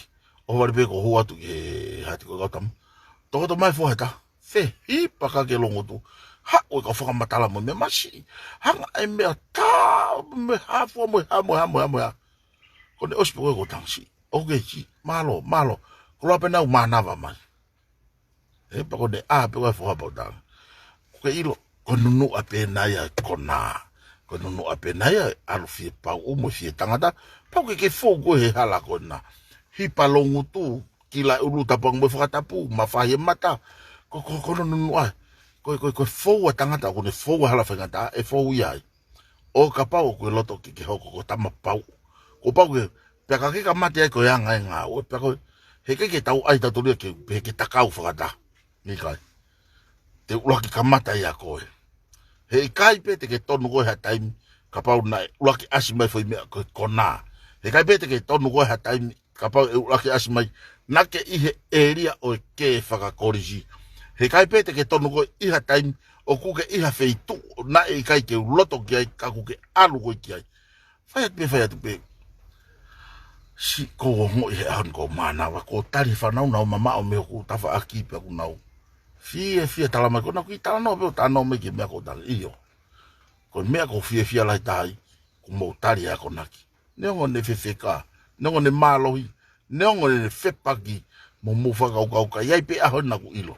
ʻohovale pē ko e hū atu ki he hati ko e kau tama. Tokoto mai foha ʻe taha. Fehipa ka ke longotu. Haʻu e kau fakamatala mo e meʻa masiʻi. Hanga e meʻa tā, mo e hā fua, mo e hā, mo e hā, mo e hā, mo e hā. Ko ʻene ʻosi pē ko e ko e tangasiʻi. ʻOku kei siʻi, mālō, mālō. Ko e lau pē ʻena ʻoku mānava mai. Ē, pea ko ʻene ʻā pē ko e foha pau tanga. ʻOku ke ʻilo, ko e nunuʻa pē ʻena ia e konā. Ko e nunuʻa pē ʻena ia e ʻalu fie pauʻu mo e fie tangata. Pau ke ke fou ko ē he hala ko ena. Hipa longotu, kila e ʻulu, tapu ange mo e fakatapu, mafahi e mata. Ko, ko, ko hono nunuʻa. Ko, ko, ko e fou ʻa e tangata, ko ʻene fou ʻa e hala faingataʻa, ʻe fou ia ai. ʻO kapau ʻoku ke loto ke ke hoko ko e tama pauʻu. Kuo pau ke, pea ka ke ka mate ai ko e anga e ngāue, pea ko e, he ʻikai ke tau ʻai tautolu ia ke, he ke takau fakataha. ʻIkai. Te u ʻuluaki kamata ia koe. He ʻikai pē te ke tonu koe ha taimi, kapau naʻe ʻuluaki ʻasi mai foʻi meʻa ko e konā. He ʻikai pē te ke tonu koe ha taimi, kapau ʻe ʻuluaki ʻasi mai, naʻa ke ʻi he ʻēlia ʻo e kē fakakolisi. He ʻikai pē te ke tonu koe ʻi ha taimi, ʻoku ke ʻi ha feituʻu, naʻe ʻikai ke u loto ki ai, ka ʻoku ke ʻalu koe ki ai. Fai atu pē, fai atu pē. Siʻi ko e ongoʻi he ʻaho ni ko e mānava, ko e tali fānau naʻa nau mamaʻo mei hoku tafaʻaki pea ʻoku nau fiefia, tala mai ko ʻena kiʻi talanoa pē ʻo talanoa mai ki he meʻa ko e tali ʻio. Ko e meʻa ʻoku ou fiefia lahi taha ai, ko hoʻomou tali e akonaki. Neongo ʻene fefeka, neongo ʻene mālohi, neongo ʻene fepaki, mo mou fakakaukau ka ʻi ai pē ʻaho naʻa ku ʻilo.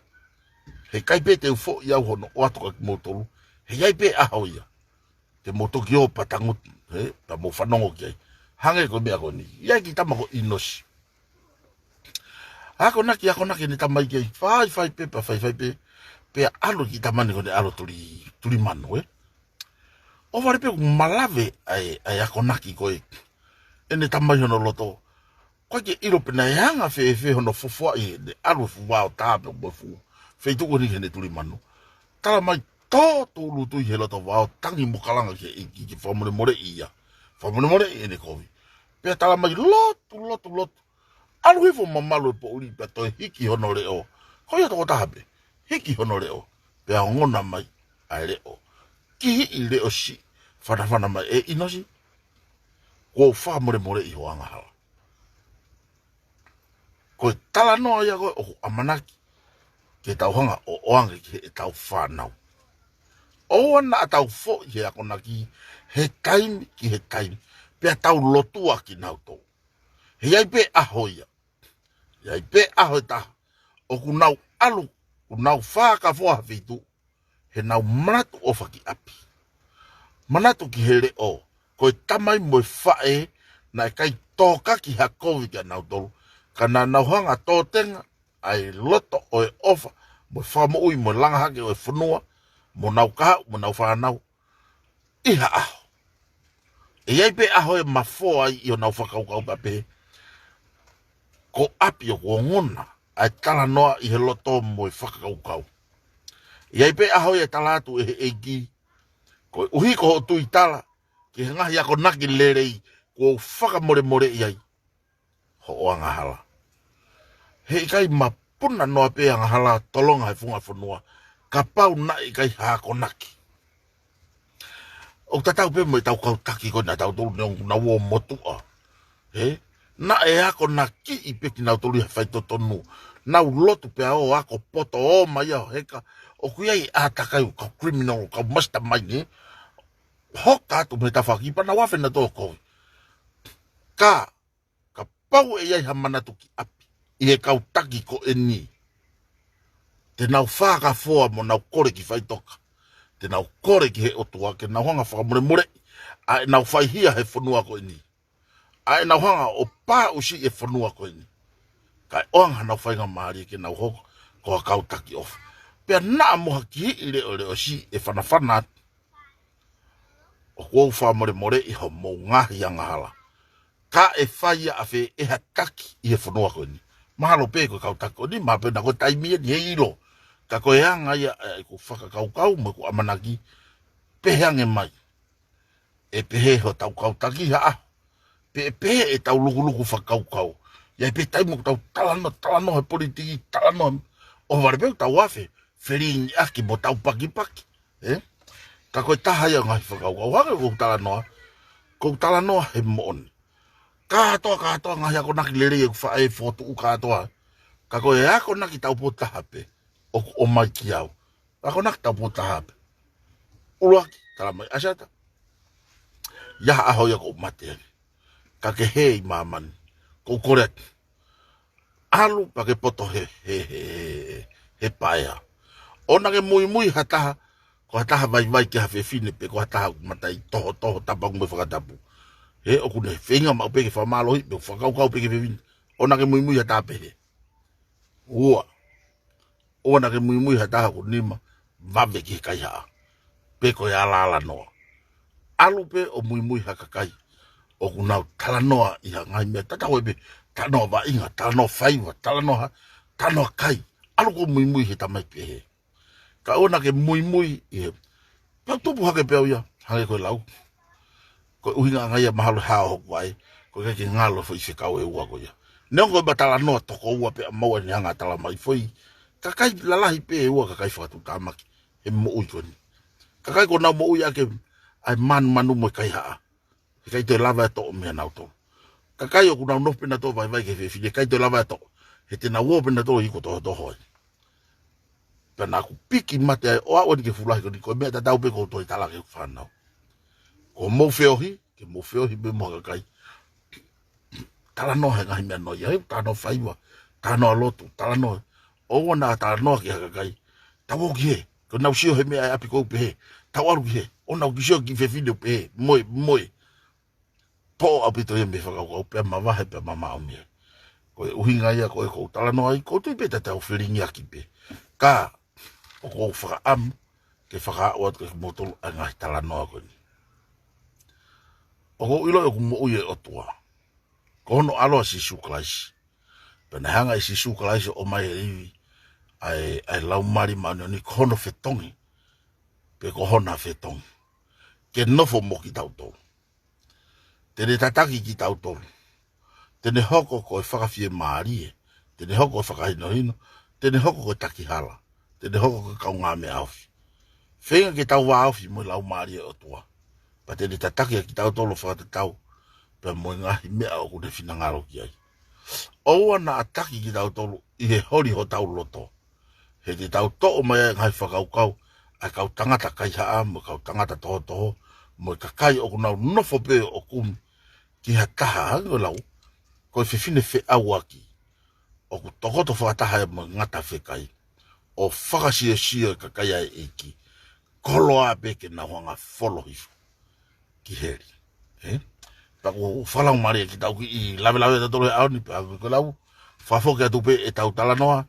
He ʻikai pē te u foʻi au hono ʻoatu kia kimoutolu, he ʻi ai pē ʻaho ia. Te mou toki ō pea tangutu, he, pea mou fanongo ki ai. Hangē ko e meʻa ko eni. ʻI ai e kiʻi tama ko ʻInosi. Akonaki, akonaki ʻene tamai ki ai. Faifai pē, pea faifai pē. Pea ʻalu e kiʻi tama ni ko ʻene ʻalu ʻo tuli, tuli manu, ē. ʻOhovale pē ʻoku malave ʻa e, ʻa e akonaki ko ē. ʻEne tamai hono loto. ʻOku ʻikai ke ʻilo pe naʻe anga fēfē hono fofoaʻi ʻene ʻalu e fuʻu vao tā pē mo e fuʻu feituʻu ko eni ki heʻene tuli manu. Tala mai tō tūʻulutui he loto vao, tangi mo kalanga ki he ʻEiki ke fakamolemoleʻi ia. Fakamolemoleʻi ʻene kovi. Pea tala mai lotu, lotu, lotu. ʻAlu hifo mamalu e poʻuli pea toe hiki hono leʻo. Ko ia tokotaha pē. Hiki hono leʻo. Pea ongona mai ʻa e leʻo. Kihiʻi leʻo siʻi. Fanafana mai ʻe ʻInosi. Kuo u fakamolemoleʻi ho angahala. Ko e talanoa ia ko ē ʻoku ʻamanaki ke tau hanga ʻo ʻoange ki heʻetau fānau. ʻOua naʻa tau foʻi he akonaki he taimi ki he taimi, pea tau lotua kinautolu. He ʻi ai pē ʻaho ia, ʻi ai pē ʻaho ʻe taha ʻoku nau ʻalu, ʻoku nau fakafoa ha feituʻu, he nau manatu ʻofa ki ʻapi. Manatu ki he leʻo, ko e tamai mo e faʻē naʻe ʻikai tōkaki ha kovi kia nautolu, ka naʻa nau hanga ʻo tōtenga ʻa e loto ʻo e ʻofa mo e fakamoʻui mo e langa hake ʻo e fonua, mo nau kahaʻu, mo nau fānau, ʻi ha ʻaho. ʻE ʻi ai pē ʻaho ʻe mafoa ai ʻi honau fakakaukau pea pehē, ko ʻapi ʻoku ongona ʻa e talanoa ʻi he loto mo e fakakaukau. ʻE ʻi ai pē ʻaho ia ʻe tala atu ʻe he ʻEiki, koeʻuhi ko hoʻo tuitala ki he ngaahi akonaki lelei kuo u fakamolemoleʻi ai hoʻo angahala. He ʻikai mapuna noa pē angahala tolonga he funga fonua, kapau naʻe ʻikai ha akonaki. ʻOku tatau pē mo ʻetau kau taki ko ē naʻa tautolu neongo naʻa nau ō motuʻa. He? Naʻe akonakiʻi pē kinautolu ʻi ha faitotonu. Nau lotu pea ō ako poto ō mai ʻo heka. ʻOku ʻi ai ʻātakai ʻo e kau criminal, kau mastermind, ē? Hoka atu mei he tafaʻaki pea nau afe nautolu ʻo kovi. Ka, kapau ʻe ʻi ai ha manatu ki ʻapi ʻi he kau taki ko eni, te nau fakafoa mo nau kole ki faʻitoka. Te nau kole ki he ʻOtua ke nau hanga ʻo fakamolemoleʻi ʻa ʻenau faihia he fonua ko eni, ʻa ʻenau hanga ʻo pāʻusiʻi e fonua ko eni, kae ʻoange hanau faingamālie ke nau hoko ko ha kau taki ʻofa. Pea naʻa mo ha kihiʻi leʻoleʻo siʻi ʻe fanafana atu, ʻoku ou fakamolemoleʻi hoʻomou ngaahi angahala. Ka ʻe fai ʻafē ʻe ha taki ʻi he fonua ko eni? Mahalo pē ko e kau taki ko eni, mahalo pē naʻa ko e taimi eni he ʻilo. Ka ko e anga ia ʻa ʻeku fakakaukau mo ʻeku ʻamanaki, pehē ange mai. ʻE pehē hotau kau taki ha ʻaho, pe ʻe pehē ʻetau lukuluku fakakaukau. ʻI ai pē taimi ʻoku tau talanoa, talanoa he politiki, talanoa, ʻohovale pē ʻoku tau afe, felingiʻaki mo tau pakipaki, ē? Ka ko e taha ia ʻo e ngaahi fakakaukau, hangē ko ʻeku talanoa, ko ʻeku talanoa he moʻoni. Kātoa, kātoa ngaahi akonaki lelei ʻeku faʻē fokotuʻu kātoa. Ka ko e akonaki taupotu taha pē ʻoku ʻomai kiate au. Akonaki taupotu taha pē. ʻUluaki, tala mai, ʻAsiata, ʻi ha ʻaho ia ʻoku ou mate ai, ka ke hē ʻi māmani. ʻOku ou kole atu, ʻalu pea ke poto he, he, he, he, he paea. ʻOua naʻa ke muimui ha taha, ko ha taha vaivai ki ha fefine pe ko ha taha ʻoku mataʻitohotoho, tapu mo e fakatapu. He ʻoku ne feinga maʻu pē ke fakamālohiʻi pe ʻoku fakakaukau pē ki he fefine. ʻOua naʻa ke muimui ha taha pehē. Ua, ʻoua naʻa ke muimui ha taha ʻoku nima vave ki he kaihaʻa, pe ko e alaala noa. ʻAlu pē ʻo muimui ha kakai ʻoku nau talanoa ʻi ha ngaahi meʻa tatau ai pē, talanoa vaʻinga, talanoa faiva, talanoa ha, talanoa kai. ʻAlu koe ʻo muimui he tamai pehē. Ka ʻoua naʻa ke muimui ʻi he, pea u tupu hake pē au ia, hangē ko e lau. Ko e ʻuhinga ange ia mahalo hao hoku vaʻe, ko e ʻikai ke ngalo foʻi fekau ʻe ua ko ia. Neongo ko e talanoa toko ua pē ʻa maua ni hanga ʻo tala mai foʻi kakai lalahi pē ʻe ua, kakai fakatuʻutāmaki he moʻui ko eni. Kakai ʻoku nau moʻui ʻaki ʻa e manumanu mo e kaihaʻa. He ʻikai toe lava ʻe toʻo meia nautolu. Kakai ʻoku nau nofo pē nautolu vaivai ki he fefine, ʻikai toe lava ʻe toʻo. He te nau ō pē nautolu ʻo hiko tohotoho ai. Pea naʻa ku piki mate ai ʻo aʻu eni ki he fuʻu lahi ko eni, ko e meʻa tatau pē ʻoku ou toe tala ki heʻeku fānau. Ko hoʻomou feohi, ke mou feohi pē mo ha kakai talanoa he ngaahi meʻa noa ia, he talanoa faiva, talanoa lotu, talanoa. ʻOua naʻa talanoa ki ha kakai, tau ō ki hē, ko ʻenau sio he meʻa ʻa e ʻapi ʻoku pehē, tau ʻalu ki hē, ʻoua naʻa ke sio ki he fefine ʻoku pehē, mo e, mo e. Poʻo ʻaupito ia mei he fakakaukau pea mavahe pea mamaʻo mei ai. Ko e ʻuhinga ia ko ē ʻoku ou talanoa ai, ʻoku ou tui pē te tau felingiʻaki pē. Ka ʻoku ou fakaʻamu ke fakaaʻu atu kiate kimoutolu ʻa e ngaahi talanoa ko eni. ʻOku ou ʻilo ʻoku moʻui e ʻOtua. Ko hono ʻAlo ʻa Sīsū Kalaisi. Pea naʻe hanga ʻe Sīsū Kalaisi ʻo ʻomai ʻe he ivi ʻa e, ʻa e Laumālie Māʻoniʻoni ko hono fetongi, pe ko hona fetongi, ke nofo mo kitautolu. Te ne tataki kitautolu. Te ne hoko ko e fakafiemālie. Te ne hoko ko e fakahinohino. Te ne hoko ko e takihala. Te ne hoko ko e kaungāmeʻaʻofi. Feinga ke tau vāofi mo e Laumālie ʻo e ʻOtua, pea te ne tataki ʻa kitautolu ʻo fakatatau pea mo e ngaahi meʻa ʻoku ne finangalo ki ai. ʻOua naʻa taki kitautolu ʻi he holi hotau loto. He te tau toʻo mai ai e ngaahi fakakaukau ʻa e kau tangata kaihaʻa mo e kau tangata tohotoho mo e kakai ʻoku nau nofo pē ʻo kumi ki ha taha, hangē ko e lau, ko e fefine feʻauaki ʻoku tokoto fakataha ia mo e ngata fekai ʻo fakasiosio e kakai ʻa e ʻEiki, koloa pē ke nau hanga folo hifo ki heli. Ē? Pea ʻoku fakalaumālie ke tau kiʻi lavelave tautolu he ʻaho ni, pea ko e lau, fakafoki atu pē ʻetau talanoa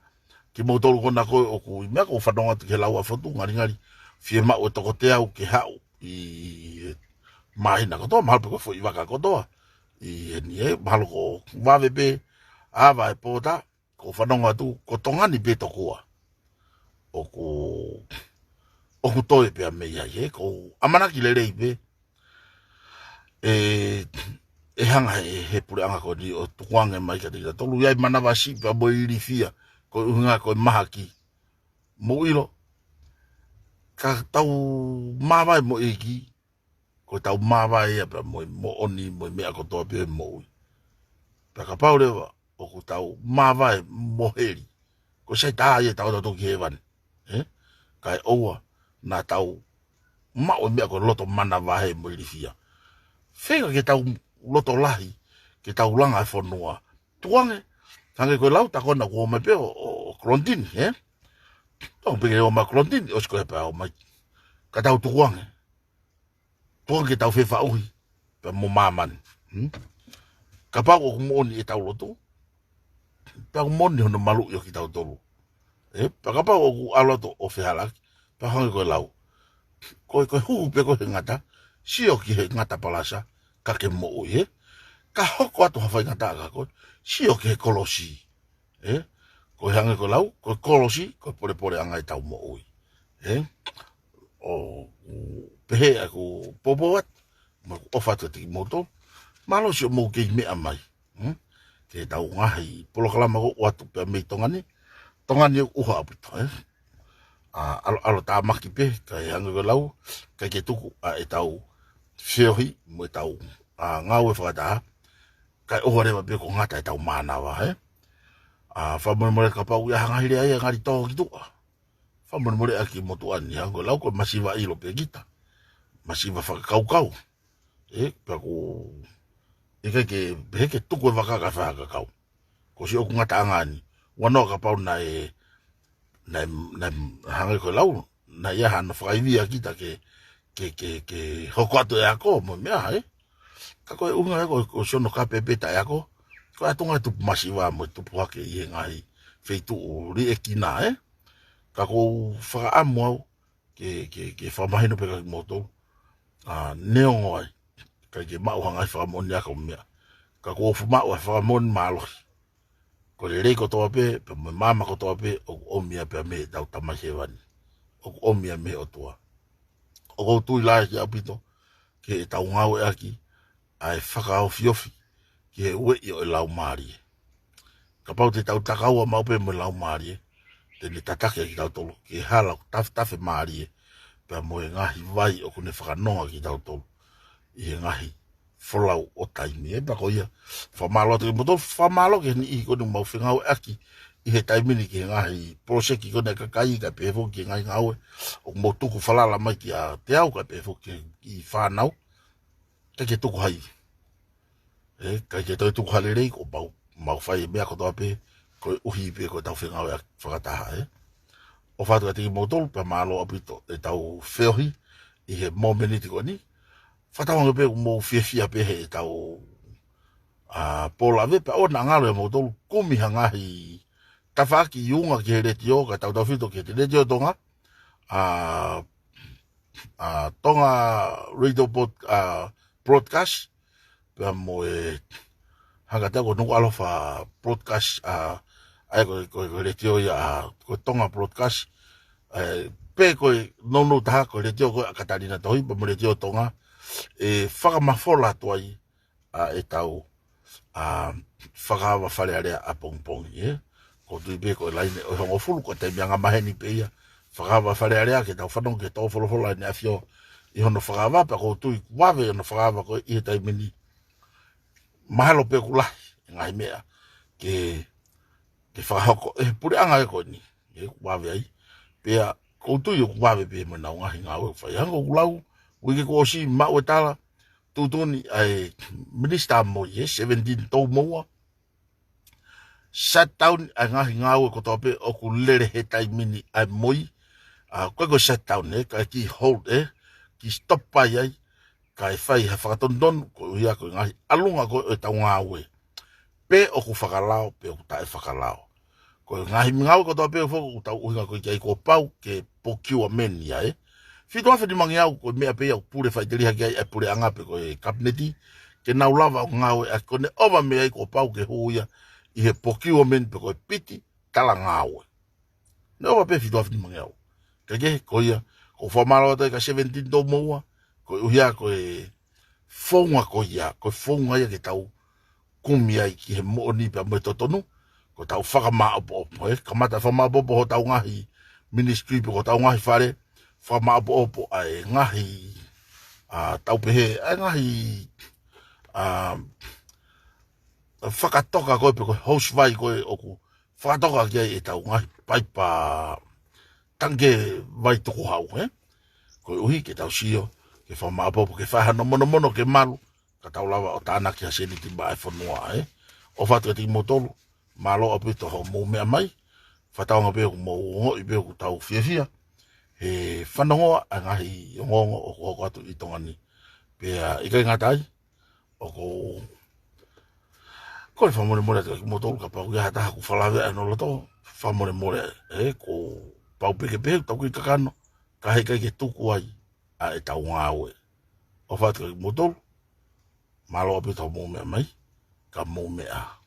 kimoutolu ko ena ko ē ʻoku ʻi meʻa, ʻoku ou fanongo atu ki he lau ʻa Fotu, ngalingali fiemaʻu e toko teau ke haʻu ʻi he māhina kotoa, mahalo pē ko e foʻi vaka kotoa ʻi heni, ē, mahalo ko e vave pē ʻa e pō, tā ʻoku ou fanongo atu ko Tonga ni pē tokua ʻoku, ʻoku toe pē mei ai, ē. ʻOku ou ʻamanaki lelei pē ʻe, ʻe hanga ʻe he, he puleʻanga ko eni ʻo tukuange mai kiate kitautolu ia e manavasiʻi pea mo e ilifia, ko e ʻuhinga ko e mahaki. Mou ʻilo, ka tau māvae mo e ʻEiki, ko ʻetau māvae ia pea mo e moʻoni mo e meʻa kotoa pē ʻo e moʻui. Pea kapau leva ʻoku tau māvae mo heli, ko e sai taha ia ʻetau ō tautolu ki hēvani, ē? Kae ʻoua naʻa tau maʻu e meʻa ko e loto manavahē mo ilifia. Feinga ke tau loto lahi, ke tau langa e fonua. Tukuange, hangē ko e lau, tā ko ena kuo ō mai pē ʻo, ʻo, ʻo Klontini, ē? Tau pē ke ō mai Klontini, ʻosi ko ia pea ō mai. Ka tau tukuange. Tukuange ke tau fefaʻuhi pea mo māmani. Hmm? Kapau ʻoku moʻoni ʻetau lotu, pea ʻoku moʻoni hono maluʻi ʻo kitautolu, ē, pea kapau ʻoku ʻalu atu ʻo fehālaaki, pea hangē ko e lau, ko e, ko e huhu pē koe he ngata, sio ki he ngata palasa, ka ke moʻui, ē. Ka hoko atu ha faingataʻa kia koe, sio ki he kolosi, ē. Ko e hangē ko e lau, ko e kolosi ko e polepoleʻanga ʻetau moʻui, ē. ʻOku pehē ʻeku poupou atu mo ʻeku ʻofa atu kiate kimoutolu, mālō siʻomou kei meʻa mai, hmm? Ki heʻetau ngaahi polokalama ʻoku ʻoatu pē mei Tonga ni. Tonga ni ʻoku ʻuha ʻaupito, ē? ʻA, ʻalo, ʻalotāmaki pē, kae hangē ko e lau, ʻikai ke tuku ʻa ʻetau feohi mo ʻetau, ʻa, ngāue fakataha, kae ʻoua leva pē kuo ngata ʻetau mānava, ē? ʻA, fakamolemole kapau ʻoku ʻi ai ha ngaahi lea ia ngali tō ki tuʻa. Fakamolemole ʻaki motuʻa ni, hangē ko e lau, ko e masiva ʻilo pē kita. Masiva fakakaukau. Ē, pea ʻoku ʻikai ke pehē ke tuku e vaka kae fai ha kakau. Ko siʻoku ngataʻanga ni. ʻUa noa kapau naʻe, naʻe, naʻe, hangē ko e lau, naʻe ʻi ai hano fakaivia kita ke, ke, ke, ke hoko atu e ako mo e meʻa, ē. Ka ko e ʻuhinga ia ko, ko siʻono kape pē taʻeako, ko e ʻatunga e tupu masiva mo e tupu hake ʻi he ngaahi feituʻu liʻekina, ē. Ka ʻoku ou fakaʻamu au ke, ke, ke fakamahino pē kia kimoutolu, ʻa, neongo ai ʻikai ke maʻu ha ngaahi fakamoʻoni ako mo e meʻa, ka ʻoku ou fuʻu maʻu ʻa e fakamoʻoni mālohi. Ko e lelei kotoa pē, pea mo e maama kotoa pē, ʻoku ʻomi ia pē mei heʻetau Tamai Hēvani. ʻOku ʻomi ia mei he ʻOtua. ʻOku ou tui lahi ʻaupito ki heʻetau ngāueʻaki ʻa e fakaofiofi ki he ueʻi ʻo e Laumālie. Kapau te tau takaua maʻu pē mo e Laumālie, te ne tataki ʻa kitautolu ki he hala ʻoku tafetafe mālie, pea mo e ngaahi vai ʻoku ne fakanonga kitautolu ʻi he ngaahi folau ʻo taimi, ē. Pea ko ia, fakamālō atu kiate kimoutolu, fakamālō ki he niʻihi ko eni ʻoku mau fengāueʻaki ʻi he taimi ni ki he ngaahi poloseki ko eni ʻa e kakai, kae pehē foki ki he ngaahi ngāue ʻoku mou tuku falala mai kiate au, kae pehē foki ki he fānau. ʻIkai ke tuku ha ivi, ē, ʻikai ke toe tuku ha lelei, ko ʻemau, mau fai e meʻa kotoa pē koeʻuhi pē ko ʻetau fengāueʻaki fakataha, ē. ʻOfa atu kiate kimoutolu, pea mālō ʻaupito ʻetau feohi ʻi he mōmeniti ko eni. Fakatauange pē ʻoku mou fiefia pē heʻetau, ʻa, pō lave, pea ʻoua naʻa ngalo ʻia moutolu kumi ha ngaahi tafaʻaki ʻi ʻolunga ki he letiō, kae tautautefito ki he Letiō Tonga, ʻa, ʻa, Tonga Radio Broad-, ʻa, Broadcast, pea mo e, hangē ko e Nuku ʻAlofa Broadcast, ʻa, ʻa ia ko e, ko e, ko e letiō ia, ʻa, ko e Tonga Broadcast, ē, pe ko e nounou taha ko e letiō ko ē ʻa Katalina Tohi, pea mo e Letiō Tonga, ʻe fakamafola atu ai ʻa ʻetau, ʻa, fakaava Fale Alea ʻapongipongi, ē. ʻOku ou tui pē ko e laine ʻo e hongofulu, ko e taimi angamaheni pē ia, fakaava Fale Alea, ke tau fanongo ki he tō folofola ʻEne ʻAfio ʻi hono fakaava, pea ʻoku ou tui ʻoku vave hono fakaava ko ē ʻi he taimi ni. Mahalo pē ʻoku lahi e ngaahi meʻa ke, ke fakahoko ʻe he puleʻanga ē ko eni. ʻE ʻoku vave ai. Pea ʻoku ou tui ʻoku vave pē mo ʻenau ngaahi ngāue ʻoku fai. Hangē ko ʻeku lau, uike kuo ʻosi maʻu e tala, tuʻutuʻuni ʻa e Minisitā Moi ē, seventeen Toumoua, shutdown ʻa e ngaahi ngāue kotoa pē ʻoku lele he taimi ni ʻa e moi. ʻA, ko e ko e shutdown ē, kae kiʻi hold ē, kiʻi stop ai ai, kae fai ha fakatonutonu, koeʻuhi ko e ngaahi ʻalunga ko ē ʻetau ngāue. Pe ʻoku fakalao, pe ʻoku taʻefakalao. Ko e ngaahi ngāue kotoa pē foki ʻoku tau ʻuhinga ko ē ki ai kuo pau ke procurement ia ē. Fitu afe nimangeau ko e meʻa pē ia ʻoku pule faʻiteliha ki ai ʻa e puleʻanga pe ko e kapineti, ke nau lava ʻo ngāueʻaki ko ē ʻo ʻova mei ai kuo pau ke hū ia ʻi he procurement pe ko e piti talangāue. Neongo pē fitu afe nimangeau. Kae kehe, ko ia, ʻoku ou fakamālō atu ai kia seventeen Toumoua, koeʻuhi ko e founga ko ia, ko e founga ia ke tau kumi ai ki he moʻoni pea mo e totonu, ko ʻetau fakamaʻopoʻopo, ē, kamata fakamaʻopoʻopo hotau ngaahi ministry pe ko hotau ngaahi fale, fakamaʻopoʻopo ʻa e ngaahi, ʻa, tau pehē, ʻa e ngaahi, ʻa, fakatoka ko ē pe ko e hose vai ko ē ʻoku fakatoka ki ai ʻetau ngaahi paipa tangikē vai tukuhau, ē? Koeʻuhi ke tau sio, ke fakamaʻopoʻopo, ke fai hano monomono ke malu, ka tau lava ʻo tānaki ha seniti maʻa e fonua, ē? ʻOfa atu kiate kimoutolu, mālō ʻaupito hoʻomou meʻa mai, fakatauange pē ʻoku mou ongoʻi pē ʻoku tau fiefia he fanongoa ʻa e ngaahi ongoongo ʻoku hoko atu ʻi Tonga ni. Pea ʻikai ngata ai, ʻoku ou kole fakamolemole atu kiate kimoutolu kapau ʻoku ʻi ai ha taha ʻoku falave ai hono loto, fakamolemole, ē, kuo pau pē ke pehē ʻoku tau kei kakano, ka heʻikai ke tuku ai ʻa ʻetau ngāue. ʻOfa atu kiate kimoutolu, mālō ʻaupito hoʻomou meʻa mai, ka mou meʻa